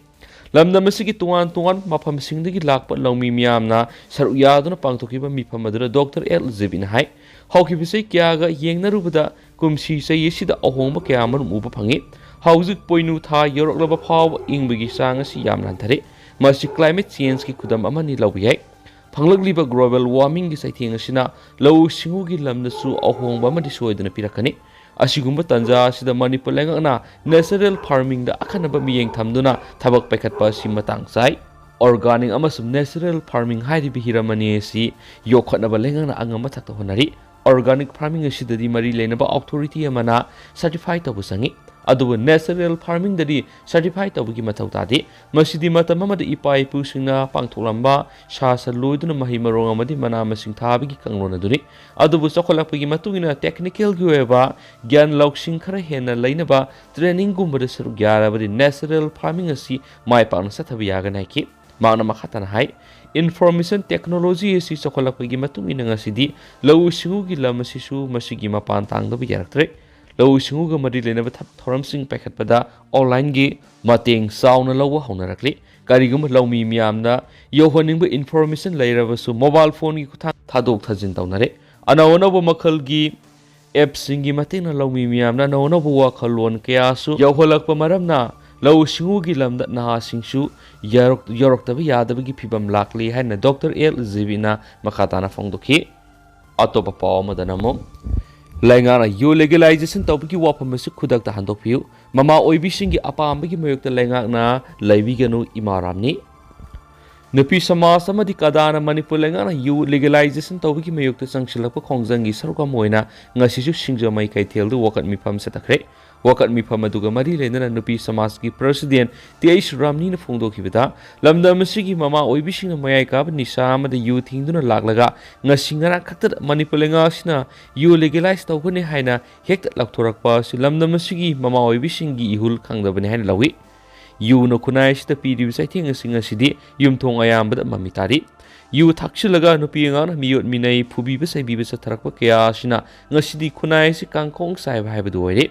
ꯂꯝꯗꯝ ꯑꯁꯤꯒꯤ ꯇꯣꯉꯥꯟ ꯇꯣꯉꯥꯟꯕ ꯃꯐꯝꯁꯤꯡꯗꯒꯤ ꯂꯥꯛꯄ ꯂꯧꯃꯤ ꯃꯤꯌꯥꯝꯅ ꯁꯔꯨꯛ ꯌꯥꯗꯨꯅ ꯄꯥꯡꯊꯣꯛꯈꯤꯕ ꯃꯤꯐꯝ ꯑꯗꯨꯗ Doctor L ꯖꯦꯕꯤꯅ ꯍꯥꯏ, ꯍꯧꯈꯤꯕ ꯆꯍꯤ ꯀꯌꯥꯒ ꯌꯦꯡꯅꯔꯨꯕꯗ ꯀꯨꯝꯁꯤ ꯆꯍꯤ ꯑꯁꯤꯗ ꯑꯍꯣꯡꯕ ꯀꯌꯥ ꯑꯃꯔꯣꯝ ꯎꯕ ꯐꯪꯉꯤ꯫ ꯍꯧꯖꯤꯛ ꯄꯣꯏꯅꯨ ꯊꯥ ꯌꯧꯔꯛꯂꯕ ꯐꯥꯎꯕ ꯏꯪꯕꯒꯤ ꯆꯥꯡ ꯑꯁꯤ ꯌꯥꯝꯅ ꯍꯟꯊꯔꯦ꯫ ꯃꯁꯤ climate changeꯀꯤ ꯈꯨꯗꯝ ꯑꯃꯅꯤ ꯂꯧꯕ ꯌꯥꯏ꯫ ꯐꯪꯂꯛꯂꯤꯕ global warmingꯒꯤ ꯆꯩꯊꯦꯡ ꯑꯁꯤꯅ ꯂꯧꯎ ꯁꯤꯡꯎꯒꯤ ꯂꯝꯗꯁꯨ ꯑꯍꯣꯡꯕ ꯑꯃꯗꯤ ꯁꯣꯏꯗꯅ ꯄꯤꯔꯛꯀꯅꯤ꯫ ꯑꯁꯤꯒꯨꯝꯕ ꯇꯥꯟꯖꯥ ꯑꯁꯤꯗ ꯃꯅꯤꯄꯨꯔ ꯂꯩꯉꯥꯛꯅ natural farmingꯗ ꯑꯈꯟꯅꯕ ꯃꯤꯠꯌꯦꯡ ꯊꯝꯗꯨꯅ ꯊꯕꯛ ꯄꯥꯏꯈꯠꯄ ꯑꯁꯤ ꯃꯇꯥꯡ ꯆꯥꯏ꯫ Organic ꯑꯃꯁꯨꯡ natural farming ꯍꯥꯏꯔꯤꯕ ꯍꯤꯔꯝ ꯑꯅꯤ ꯑꯁꯤ ꯌꯣꯛꯈꯠꯅꯕ ꯂꯩꯉꯥꯛꯅ ꯑꯉꯝꯕ ꯊꯥꯛꯇ ꯍꯣꯠꯅꯔꯤ꯫ Organic farming ꯑꯁꯤꯗꯗꯤ ꯃꯔꯤ ꯂꯩꯅꯕ authority ꯑꯃꯅ certify ꯇꯧꯕ ꯆꯪꯏ, ꯑꯗꯨꯕꯨ natural farmingꯗꯗꯤ certify ꯇꯧꯕꯒꯤ ꯃꯊꯧ ꯇꯥꯗꯦ꯫ ꯃꯁꯤꯗꯤ ꯃꯇꯝ ꯑꯃꯗ ꯏꯄꯥ ꯏꯄꯨꯁꯤꯡꯅ ꯄꯥꯡꯊꯣꯛꯂꯝꯕ ꯁꯥ ꯁꯟ ꯂꯣꯏꯗꯨꯅ ꯃꯍꯩ ꯃꯔꯣꯡ ꯑꯃꯗꯤ ꯃꯅꯥ ꯃꯁꯤꯡ ꯊꯥꯕꯒꯤ ꯀꯥꯡꯂꯣꯟ ꯑꯗꯨꯅꯤ꯫ ꯑꯗꯨꯕꯨ ꯆꯥꯎꯈꯠꯂꯛꯄꯒꯤ ꯃꯇꯨꯡ ꯏꯟꯅ technicalꯒꯤ ꯑꯣꯏꯕ ꯒ꯭ꯌꯥꯟ ꯂꯧꯁꯤꯡ ꯈꯔ ꯍꯦꯟꯅ ꯂꯩꯅꯕ trainingꯒꯨꯝꯕꯗ ꯁꯔꯨꯛ ꯌꯥꯔꯕꯗꯤ natural farming ꯑꯁꯤ ꯃꯥꯏ ꯄꯥꯛꯅ ꯆꯠꯊꯕ ꯌꯥꯒꯅꯤ ꯍꯥꯏꯈꯤ꯫ ꯃꯍꯥꯛꯅ ꯃꯈꯥ ꯇꯥꯅ ꯍꯥꯏ, information technology ꯑꯁꯤ ꯆꯥꯎꯈꯠꯂꯛꯄꯒꯤ ꯃꯇꯨꯡ ꯏꯟꯅ ꯉꯁꯤꯗꯤ ꯂꯧꯎ ꯁꯤꯡꯎꯒꯤ ꯂꯝ ꯑꯁꯤꯁꯨ ꯃꯁꯤꯒꯤ ꯃꯄꯥꯟ ꯇꯥꯡꯗꯕ ꯌꯥꯔꯛꯇ꯭ꯔꯦ꯫ ꯂꯧꯎ ꯁꯤꯡꯎꯒ ꯃꯔꯤ ꯂꯩꯅꯕ ꯊꯕꯛ ꯊꯧꯔꯝꯁꯤꯡ ꯄꯥꯏꯈꯠꯄꯗ onlineꯒꯤ ꯃꯇꯦꯡ ꯆꯥꯎꯅ ꯂꯧꯕ ꯍꯧꯅꯔꯛꯂꯤ꯫ ꯀꯔꯤꯒꯨꯝꯕ ꯂꯧꯃꯤ ꯃꯤꯌꯥꯝꯅ ꯌꯧꯍꯟꯅꯤꯡꯕ information ꯂꯩꯔꯕꯁꯨ mobile phoneꯒꯤ ꯈꯨꯠꯊꯥꯡ ꯊꯥꯗꯣꯛ ꯊꯥꯖꯤꯟ ꯇꯧꯅꯔꯦ꯫ ꯑꯅꯧ ꯑꯅꯧꯕ ꯃꯈꯜꯒꯤ appꯁꯤꯡꯒꯤ ꯃꯇꯦꯡꯅ ꯂꯧꯃꯤ ꯃꯤꯌꯥꯝꯅ ꯑꯅꯧ ꯑꯅꯧꯕ ꯋꯥꯈꯜꯂꯣꯟ ꯀꯌꯥꯁꯨ ꯌꯧꯍꯜꯂꯛꯄ ꯃꯔꯝꯅ ꯂꯧꯎ ꯁꯤꯡꯎꯒꯤ ꯂꯝꯗ ꯅꯍꯥꯁꯤꯡꯁꯨ ꯌꯧꯔꯛ-, ꯌꯧꯔꯛꯇꯕ ꯌꯥꯗꯕꯒꯤ ꯐꯤꯕꯝ ꯂꯥꯛꯂꯤ ꯍꯥꯏꯅ ꯗꯣꯛꯇꯔ ꯑꯦꯜ ꯖꯤꯕꯤꯅ ꯃꯈꯥ ꯇꯥꯅ ꯐꯣꯡꯗꯣꯛꯈꯤ꯫ ꯑꯇꯣꯞꯄ ꯄꯥꯎ ꯑꯃꯗꯅ ꯑꯃꯨꯛ ꯂꯩꯉꯥꯛꯅ ꯌꯨ legalization ꯇꯧꯕꯒꯤ ꯋꯥꯐꯝ ꯑꯁꯤ ꯈꯨꯗꯛꯇ ꯍꯟꯗꯣꯛꯄꯤꯌꯨ, ꯃꯃꯥ ꯑꯣꯏꯕꯤꯁꯤꯡꯒꯤ ꯑꯄꯥꯝꯕꯒꯤ ꯃꯥꯌꯣꯛꯇ ꯂꯩꯉꯥꯛꯅ ꯂꯩꯕꯤꯒꯅꯨ, ꯏꯃꯥ ꯔꯥꯝꯅꯤ꯫ ꯅꯨꯄꯤ ꯁꯃꯥꯖ ꯑꯃꯗꯤ ꯀꯗꯥꯅ ꯃꯅꯤꯄꯨꯔ ꯂꯩꯉꯥꯛꯅ ꯌꯨ legalization ꯇꯧꯕꯒꯤ ꯃꯥꯌꯣꯛꯇ ꯆꯪꯁꯤꯜꯂꯛꯄ ꯈꯣꯡꯖꯪꯒꯤ ꯁꯔꯨꯛ ꯑꯃ ꯑꯣꯏꯅ ꯉꯁꯤꯁꯨ ꯁꯤꯡꯖꯃꯩ ꯀꯩꯊꯦꯜꯗ ꯋꯥꯀꯠ ꯃꯤꯐꯝ ꯆꯠꯊꯈ꯭ꯔꯦ꯫ ꯋꯥꯀꯠ ꯃꯤꯐꯝ ꯑꯗꯨꯒ ꯃꯔꯤ ꯂꯩꯅꯅ ꯅꯨꯄꯤ ꯁꯃꯥꯖꯀꯤ president ꯇꯤ ꯑꯩꯆ ꯔꯥꯝꯅꯤꯅ ꯐꯣꯡꯗꯣꯛꯈꯤꯕꯗ, ꯂꯝꯗꯝ ꯑꯁꯤꯒꯤ ꯃꯃꯥ ꯑꯣꯏꯕꯤꯁꯤꯡꯅ ꯃꯌꯥꯏ ꯀꯥꯕ ꯅꯤꯁꯥ ꯑꯃꯗ ꯌꯨ ꯊꯤꯡꯗꯨꯅ ꯂꯥꯛꯂꯒ ꯉꯁꯤ ꯉꯔꯥꯡ ꯈꯛꯇꯗ ꯃꯅꯤꯄꯨꯔ ꯂꯩꯉꯥꯛ ꯑꯁꯤꯅ ꯌꯨ legalize ꯇꯧꯒꯅꯤ ꯍꯥꯏꯅ ꯍꯦꯛꯇ ꯂꯥꯎꯊꯣꯔꯛꯄ ꯑꯁꯤ ꯂꯝꯗꯝ ꯑꯁꯤꯒꯤ ꯃꯃꯥ ꯑꯣꯏꯕꯤꯁꯤꯡꯒꯤ ꯏꯍꯨꯜ ꯈꯪꯗꯕꯅꯤ ꯍꯥꯏꯅ ꯂꯧꯏ꯫ ꯌꯨꯅ ꯈꯨꯟꯅꯥꯏ ꯑꯁꯤꯗ ꯄꯤꯔꯤꯕ ꯆꯩꯊꯦꯡꯁꯤꯡ ꯑꯁꯤꯗꯤ ꯌꯨꯝꯊꯣꯡ ꯑꯌꯥꯝꯕꯗ ꯃꯃꯤ ꯇꯥꯔꯤ꯫ ꯌꯨ ꯊꯛꯆꯤꯜꯂꯒ ꯅꯨꯄꯤ ꯑꯉꯥꯡꯅ ꯃꯤꯑꯣꯠ ꯃꯤꯅꯩ, ꯐꯨꯕꯤꯕ ꯆꯩꯕꯤꯕ ꯆꯠꯊꯔꯛꯄ ꯀꯌꯥ ꯑꯁꯤꯅ ꯉꯁꯤꯗꯤ ꯈꯨꯟꯅꯥꯏ ꯑꯁꯤ ꯀꯥꯡꯈꯣꯡ ꯆꯥꯏꯕ ꯍꯥꯏꯕꯗꯨ ꯑꯣꯏꯔꯦ꯫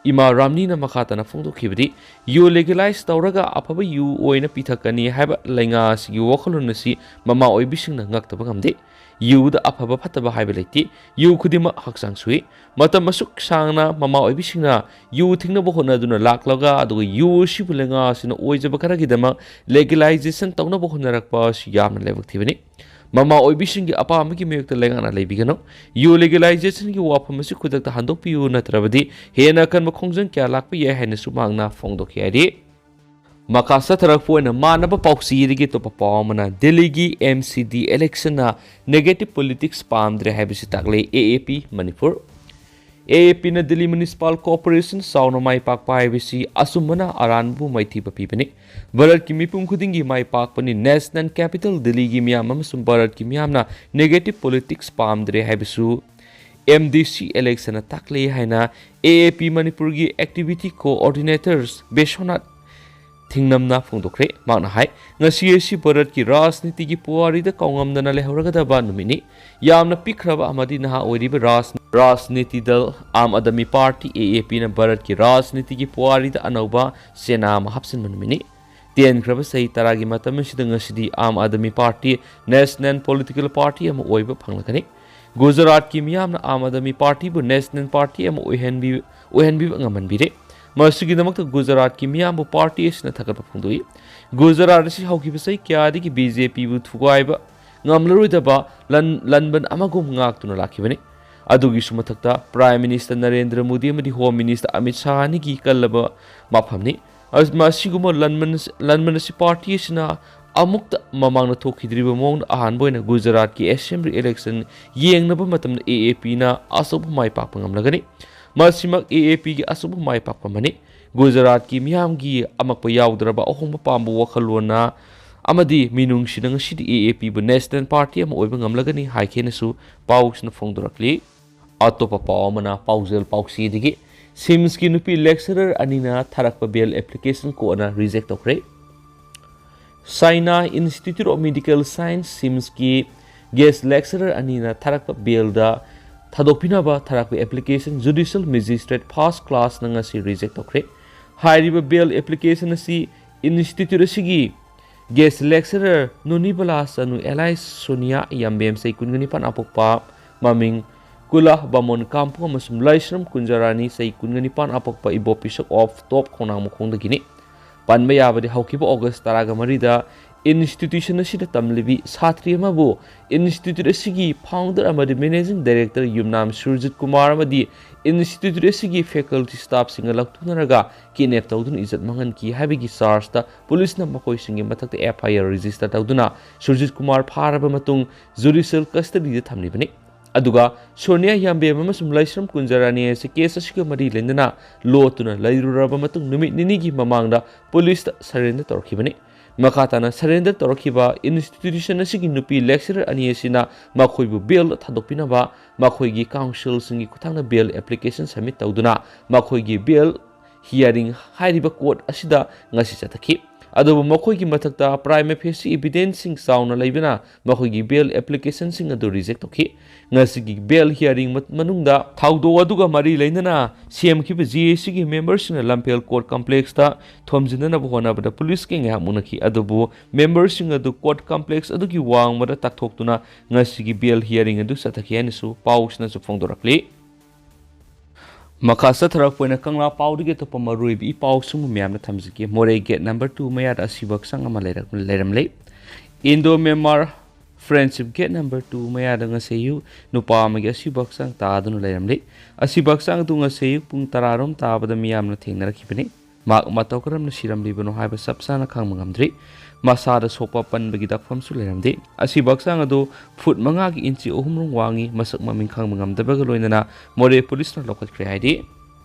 ꯏꯃꯥ ꯔꯥꯝꯅꯤꯅ ꯃꯈꯥ ꯇꯥꯅ ꯐꯣꯡꯗꯣꯛꯈꯤꯕꯗꯤ, ꯌꯨ legalize ꯇꯧꯔꯒ ꯑꯐꯕ ꯌꯨ ꯑꯣꯏꯅ ꯄꯤꯊꯛꯀꯅꯤ ꯍꯥꯏꯕ ꯂꯩꯉꯥꯛ ꯑꯁꯤꯒꯤ ꯋꯥꯈꯜꯂꯣꯟ ꯑꯁꯤ ꯃꯃꯥ ꯑꯣꯏꯕꯤꯁꯤꯡꯅ ꯉꯛꯇꯕ ꯉꯝꯗꯦ꯫ ꯌꯨꯗ ꯑꯐꯕ ꯐꯠꯇꯕ ꯍꯥꯏꯕ ꯂꯩꯇꯦ꯫ ꯌꯨ ꯈꯨꯗꯤꯡꯃꯛ ꯍꯛꯆꯥꯡ ꯁꯣꯛꯏ꯫ ꯃꯇꯝ ꯑꯁꯨꯛ ꯁꯥꯡꯅ ꯃꯃꯥ ꯑꯣꯏꯕꯤꯁꯤꯡꯅ ꯌꯨ ꯊꯤꯡꯅꯕ ꯍꯣꯠꯅꯗꯨꯅ ꯂꯥꯛꯂꯒ, ꯑꯗꯨꯒ ꯌꯨ ꯑꯁꯤꯕꯨ ꯂꯩꯉꯥꯛ ꯑꯁꯤꯅ ꯑꯣꯏꯖꯕ ꯈꯔꯒꯤꯗꯃꯛ legalization ꯇꯧꯅꯕ ꯍꯣꯠꯅꯔꯛꯄ ꯑꯁꯤ ꯌꯥꯝꯅ ꯂꯥꯏꯕꯛ ꯊꯤꯕꯅꯤ꯫ ꯃꯃꯥ ꯑꯣꯏꯕꯤꯁꯤꯡꯒꯤ ꯑꯄꯥꯝꯕꯒꯤ ꯃꯥꯌꯣꯛꯇ ꯂꯩꯉꯥꯛꯅ ꯂꯩꯕꯤꯒꯅꯨ꯫ ꯌꯨ legalizationꯒꯤ ꯋꯥꯐꯝ ꯑꯁꯤ ꯈꯨꯗꯛꯇ ꯍꯟꯗꯣꯛꯄꯤꯌꯨ, ꯅꯠꯇ꯭ꯔꯕꯗꯤ ꯍꯦꯟꯅ ꯑꯀꯟꯕ ꯈꯣꯡꯖꯪ ꯀꯌꯥ ꯂꯥꯛꯄ ꯌꯥꯏ ꯍꯥꯏꯅꯁꯨ ꯃꯍꯥꯛꯅ ꯐꯣꯡꯗꯣꯛꯈꯤ ꯍꯥꯏꯔꯤ꯫ ꯃꯈꯥ ꯆꯠꯊꯔꯛꯄ ꯑꯣꯏꯅ ꯃꯥꯟꯅꯕ ꯄꯥꯎꯆꯦꯗꯒꯤ ꯑꯇꯣꯞꯄ ꯄꯥꯎ ꯑꯃꯅ, ꯗꯦꯜꯂꯤꯒꯤ M C D electionꯅ negative politics ꯄꯥꯝꯗ꯭ꯔꯦ ꯍꯥꯏꯕꯁꯤ ꯇꯥꯛꯂꯦ A A P Manipur. A A Pꯅ Delhi Municipal Corporation ꯆꯥꯎꯅ ꯃꯥꯏ ꯄꯥꯛꯄ ꯍꯥꯏꯕꯁꯤ ꯑꯆꯨꯝꯕꯅ ꯑꯔꯥꯟꯕꯕꯨ ꯃꯥꯏꯊꯤꯕ ꯄꯤꯕꯅꯤ꯫ ꯚꯥꯔꯠꯀꯤ ꯃꯤꯄꯨꯝ ꯈꯨꯗꯤꯡꯒꯤ ꯃꯥꯏ ꯄꯥꯛꯄꯅꯤ꯫ National Capital ꯗꯦꯜꯂꯤꯒꯤ ꯃꯤꯌꯥꯝ ꯑꯃꯁꯨꯡ ꯚꯥꯔꯠꯀꯤ ꯃꯤꯌꯥꯝꯅ negative politics ꯄꯥꯝꯗ꯭ꯔꯦ ꯍꯥꯏꯕꯁꯨ M D C electionꯅ ꯇꯥꯛꯂꯦ ꯍꯥꯏꯅ A A P ꯃꯅꯤꯄꯨꯔꯒꯤ activity coordinators ꯕꯤꯁ꯭ꯋꯅꯥꯊ ꯊꯤꯡꯅꯝꯅ ꯐꯣꯡꯗꯣꯛꯈ꯭ꯔꯦ꯫ ꯃꯍꯥꯛꯅ ꯍꯥꯏ, "ꯉꯁꯤ ꯑꯁꯤ ꯚꯥꯔꯠꯀꯤ ꯔꯥꯖꯅꯤꯇꯤꯒꯤ ꯄꯨꯋꯥꯔꯤꯗ ꯀꯥꯎꯉꯝꯗꯅ ꯂꯩꯍꯧꯔꯒꯗꯕ ꯅꯨꯃꯤꯠꯅꯤ꯫ ꯌꯥꯝꯅ ꯄꯤꯛꯈ꯭ꯔꯕ ꯑꯃꯗꯤ ꯅꯍꯥ ꯑꯣꯏꯔꯤꯕ ꯔꯥꯖ-, ꯔꯥꯖꯅꯤꯇꯤ ꯗꯜ ꯑꯥꯝ ꯑꯥꯗꯃꯤ ꯄꯥꯔꯇꯤ, A A Pꯅ ꯚꯥꯔꯠꯀꯤ ꯔꯥꯖꯅꯤꯇꯤꯒꯤ ꯄꯨꯋꯥꯔꯤꯗ ꯑꯅꯧꯕ ꯆꯦꯅꯥ ꯑꯃ ꯍꯥꯞꯆꯤꯟꯕ ꯅꯨꯃꯤꯠꯅꯤ꯫ ꯇꯦꯟꯈ꯭ꯔꯕ ꯆꯍꯤ ꯇꯔꯥꯒꯤ ꯃꯇꯝ ꯑꯁꯤꯗ ꯉꯁꯤꯗꯤ Aam Aadmi Party national political party ꯑꯃ ꯑꯣꯏꯕ ꯐꯪꯂꯒꯅꯤ꯫ ꯒꯨꯖꯔꯥꯠꯀꯤ ꯃꯤꯌꯥꯝꯅ ꯑꯥꯝ ꯑꯥꯗꯃꯤ ꯄꯥꯔꯇꯤꯕꯨ national party ꯑꯃ ꯑꯣꯏꯍꯟꯕꯤ-, ꯑꯣꯏꯍꯟꯕꯤꯕ ꯉꯝꯍꯟꯕꯤꯔꯦ꯫ ꯃꯁꯤꯒꯤꯗꯃꯛꯇ ꯒꯨꯖꯔꯥꯠꯀꯤ ꯃꯤꯌꯥꯝꯕꯨ ꯄꯥꯔꯇꯤ ꯑꯁꯤꯅ ꯊꯥꯒꯠꯄ ꯐꯣꯡꯗꯣꯛꯏ꯫ ꯒꯨꯖꯔꯥꯠ ꯑꯁꯤ ꯍꯧꯈꯤꯕ ꯆꯍꯤ ꯀꯌꯥꯗꯒꯤ B J Pꯕꯨ ꯊꯨꯒꯥꯏꯕ ꯉꯝꯂꯔꯣꯏꯗꯕ ꯂꯟ-, ꯂꯟꯕꯟ ꯑꯃꯒꯨꯝ ꯉꯥꯛꯇꯨꯅ ꯂꯥꯛꯈꯤꯕꯅꯤ꯫ ꯑꯗꯨꯒꯤꯁꯨ ꯃꯊꯛꯇ Prime Minister ꯅꯔꯦꯟꯗ꯭ꯔ ꯃꯣꯗꯤ ꯑꯃꯗꯤ Home Minister ꯑꯃꯤꯠ ꯁꯥꯍ ꯑꯅꯤꯒꯤ ꯀꯜꯂꯕ ꯃꯐꯝꯅꯤ꯫ ꯑꯁ-, ꯃꯁꯤꯒꯨꯝꯕ ꯂꯟꯃꯟ-, ꯂꯟꯃꯟ ꯑꯁꯤ ꯄꯥꯔꯇꯤ ꯑꯁꯤꯅ ꯑꯃꯨꯛꯇ ꯃꯃꯥꯡꯗ ꯊꯣꯛꯈꯤꯗ꯭ꯔꯤꯕ ꯃꯑꯣꯡꯗ ꯑꯍꯥꯟꯕ ꯑꯣꯏꯅ ꯒꯨꯖꯔꯥꯠꯀꯤ assembly election ꯌꯦꯡꯅꯕ ꯃꯇꯝꯗ A A Pꯅ ꯑꯆꯧꯕ ꯃꯥꯏ ꯄꯥꯛꯄ ꯉꯝꯂꯒꯅꯤ꯫ ꯃꯁꯤꯃꯛ A A Pꯒꯤ ꯑꯆꯧꯕ ꯃꯥꯏ ꯄꯥꯛꯄ ꯑꯃꯅꯤ꯫ ꯒꯨꯖꯔꯥꯠꯀꯤ ꯃꯤꯌꯥꯝꯒꯤ ꯑꯃꯛꯄ ꯌꯥꯎꯗ꯭ꯔꯕ ꯑꯍꯣꯡꯕ ꯄꯥꯝꯕ ꯋꯥꯈꯜꯂꯣꯟꯅ ꯑꯃꯗꯤ ꯃꯤꯅꯨꯡꯁꯤꯅ ꯉꯁꯤꯗꯤ A A Pꯕꯨ national party ꯑꯃ ꯑꯣꯏꯕ ꯉꯝꯂꯒꯅꯤ ꯍꯥꯏꯈꯤꯅꯁꯨ ꯄꯥꯎꯁꯤꯅ ꯐꯣꯡꯗꯣꯔꯛꯂꯤ꯫ ꯑꯇꯣꯞꯄ ꯄꯥꯎ ꯑꯃꯅ ꯄꯥꯎꯖꯦꯜ ꯄꯥꯎꯆꯦꯗꯒꯤ, SIMSꯀꯤ ꯅꯨꯄꯤ lecturer ꯑꯅꯤꯅ ꯊꯥꯔꯛꯄ bail application ꯀꯣꯔꯠꯅ reject ꯇꯧꯈ꯭ꯔꯦ꯫ China Institute of Medical Science, SIMSꯀꯤ guest lecturer ꯑꯅꯤꯅ ꯊꯥꯔꯛꯄ bailꯗ ꯊꯥꯗꯣꯛꯄꯤꯅꯕ ꯊꯥꯔꯛꯄ application Judicial Magistrate First Classꯅ ꯉꯁꯤ reject ꯇꯧꯈ꯭ꯔꯦ꯫ ꯍꯥꯏꯔꯤꯕ bail application ꯑꯁꯤ institute ꯑꯁꯤꯒꯤ Guest lecturer Nunibala Sanu alias Sonia Yambem, ꯆꯍꯤ ꯀꯨꯟꯒ ꯅꯤꯄꯥꯟ ꯑꯄꯣꯛꯄ, ꯃꯃꯤꯡ ꯀꯨꯂꯥ ꯕꯥꯃꯣꯟ ꯀꯥꯝꯄꯨ ꯑꯃꯁꯨꯡ ꯂꯥꯏꯁ꯭ꯔꯝ ꯀꯨꯟꯖꯔꯥꯅꯤ, ꯆꯍꯤ ꯀꯨꯟꯒ ꯅꯤꯄꯥꯟ ꯑꯄꯣꯛꯄ, ꯏꯕꯣ ꯄꯤꯁꯛ ꯑꯣꯐ ꯇꯣꯞ ꯈꯣꯡꯅꯥꯡ ꯃꯈꯣꯡꯗꯒꯤꯅꯤ꯫ ꯄꯟꯕ ꯌꯥꯕꯗꯤ ꯍꯧꯈꯤꯕ August ꯇꯔꯥꯒ ꯃꯔꯤꯗ institution ꯑꯁꯤꯗ ꯇꯝꯂꯤꯕꯤ ꯁꯥꯇ꯭ꯔꯤ ꯑꯃꯕꯨ institute ꯑꯁꯤꯒꯤ founder ꯑꯃꯗꯤ managing director ꯌꯨꯝꯅꯥꯝ ꯁꯨꯔꯖꯤꯠ ꯀꯨꯃꯥꯔ ꯑꯃꯗꯤ institute ꯑꯁꯤꯒꯤ faculty staffꯁꯤꯡꯒ ꯂꯧꯊꯣꯛꯅꯔꯒ kidnap ꯇꯧꯗꯨꯅ ꯏꯖꯠ ꯃꯥꯡꯍꯟꯈꯤ ꯍꯥꯏꯕꯒꯤ chargeꯇ ꯄꯨꯂꯤꯁꯅ ꯃꯈꯣꯏꯁꯤꯡꯒꯤ ꯃꯊꯛꯇ F I R register ꯇꯧꯗꯨꯅ ꯁꯨꯔꯖꯤꯠ ꯀꯨꯃꯥꯔ ꯐꯥꯔꯕ ꯃꯇꯨꯡ judicial custodyꯗ ꯊꯝꯂꯤꯕꯅꯤ꯫ ꯑꯗꯨꯒ ꯁꯣꯅꯤꯌꯥ ꯌꯥꯝꯕꯦꯝ ꯑꯃꯁꯨꯡ ꯂꯥꯏꯁ꯭ꯔꯝ ꯀꯨꯟꯖꯔꯥꯅꯤ ꯑꯁꯤ case ꯑꯁꯤꯒ ꯃꯔꯤ ꯂꯩꯅꯅ ꯂꯣꯠꯇꯨꯅ ꯂꯩꯔꯨꯔꯕ ꯃꯇꯨꯡ ꯅꯨꯃꯤꯠ ꯅꯤꯅꯤꯒꯤ ꯃꯃꯥꯡꯗ ꯄꯨꯂꯤꯁꯇ surrender ꯇꯧꯔꯛꯈꯤꯕꯅꯤ꯫ ꯃꯈꯥ ꯇꯥꯅ surrender ꯇꯧꯔꯛꯈꯤꯕ institution ꯑꯁꯤꯒꯤ ꯅꯨꯄꯤ lecturer ꯑꯅꯤ ꯑꯁꯤꯅ ꯃꯈꯣꯏꯕꯨ bail ꯊꯥꯗꯣꯛꯄꯤꯅꯕ ꯃꯈꯣꯏꯒꯤ counselꯁꯤꯡꯒꯤ ꯈꯨꯠꯊꯥꯡꯗ bail application submit ꯇꯧꯗꯨꯅ ꯃꯈꯣꯏꯒꯤ bail hearing ꯍꯥꯏꯔꯤꯕ court ꯑꯁꯤꯗ ꯉꯁꯤ ꯆꯠꯊꯈꯤ꯫ ꯑꯗꯨꯕꯨ ꯃꯈꯣꯏꯒꯤ ꯃꯊꯛꯇ prima facie evidenceꯁꯤꯡ ꯆꯥꯎꯅ ꯂꯩꯕꯅ ꯃꯈꯣꯏꯒꯤ bail applicationꯁꯤꯡ ꯑꯗꯨ reject ꯇꯧꯈꯤ꯫ ꯉꯁꯤꯒꯤ bail hearing ꯃ-, ꯃꯅꯨꯡꯗ ꯊꯧꯗꯣꯛ ꯑꯗꯨꯒ ꯃꯔꯤ ꯂꯩꯅꯅ ꯁꯦꯝꯈꯤꯕ G A Cꯒꯤ memberꯁꯤꯡꯅ ꯂꯝꯐꯦꯜ court complexꯇ ꯊꯣꯝꯖꯤꯟꯅꯅꯕ ꯍꯣꯠꯅꯕꯗ ꯄꯨꯂꯤꯁꯀꯤ ꯉꯥꯏꯍꯥꯛ ꯃꯨꯟꯅꯈꯤ꯫ ꯑꯗꯨꯕꯨ memberꯁꯤꯡ ꯑꯗꯨ court complex ꯑꯗꯨꯒꯤ ꯋꯥꯡꯃꯗ ꯇꯥꯛꯊꯣꯛꯇꯨꯅ ꯉꯁꯤꯒꯤ bail hearing ꯑꯗꯨ ꯆꯠꯊꯈꯤ ꯍꯥꯏꯅꯁꯨ ꯄꯥꯎꯁꯤꯅꯁꯨ ꯐꯣꯡꯗꯣꯔꯛꯂꯤ꯫ ꯃꯈꯥ ꯆꯠꯊꯔꯛꯄ ꯑꯣꯏꯅ ꯀꯪꯂꯥ ꯄꯥꯎꯗꯒꯤ ꯑꯇꯣꯞꯄ ꯃꯔꯨꯑꯣꯏꯕ ꯏ ꯄꯥꯎꯁꯤꯡꯕꯨ ꯃꯌꯥꯝꯅ ꯊꯝꯖꯒꯦ꯫ ꯃꯣꯔꯦ gate number two ꯃꯌꯥꯗ ꯑꯁꯤꯕ ꯍꯛꯆꯥꯡ ꯑꯃ ꯂꯩꯔꯛ-, ꯂꯩꯔꯝꯂꯦ꯫ Indo Myanmar friendship gate number two ꯃꯌꯥꯗ ꯉꯁꯤ ꯑꯌꯨꯛ ꯅꯨꯄꯥ ꯑꯃꯒꯤ ꯑꯁꯤꯕ ꯍꯛꯆꯥꯡ ꯇꯥꯗꯨꯅ ꯂꯩꯔꯝꯂꯦ꯫ ꯑꯁꯤꯕ ꯍꯛꯆꯥꯡ ꯑꯗꯨ ꯉꯁꯤ ꯑꯌꯨꯛ ꯄꯨꯡ ꯇꯔꯥꯔꯣꯝ ꯇꯥꯕꯗ ꯃꯤꯌꯥꯝꯅ ꯊꯦꯡꯅꯔꯛꯈꯤꯕꯅꯤ꯫ ꯃꯍꯥꯛ ꯃꯇꯧ ꯀꯔꯝꯅ ꯁꯤꯔꯝꯂꯤꯕꯅꯣ ꯍꯥꯏꯕ ꯆꯞ ꯆꯥꯅ ꯈꯪꯕ ꯉꯝꯗ꯭ꯔꯤ꯫ ꯃꯁꯥꯗ ꯁꯣꯛꯄ ꯄꯟꯕꯒꯤ ꯗꯥꯛꯐꯝꯁꯨ ꯂꯩꯔꯝꯗꯦ꯫ ꯑꯁꯤꯕ ꯍꯛꯆꯥꯡ ꯑꯗꯨ ꯐꯨꯠ ꯃꯉꯥꯒꯤ ꯏꯟꯆꯤ ꯑꯍꯨꯝꯔꯣꯝ ꯋꯥꯡꯉꯤ꯫ ꯃꯁꯛ ꯃꯃꯤꯡ ꯈꯪꯕ ꯉꯝꯗꯕꯒ ꯂꯣꯏꯅꯅ ꯃꯣꯔꯦ ꯄꯨꯂꯤꯁꯅ ꯂꯧꯈꯠꯈ꯭ꯔꯦ ꯍꯥꯏꯔꯤ꯫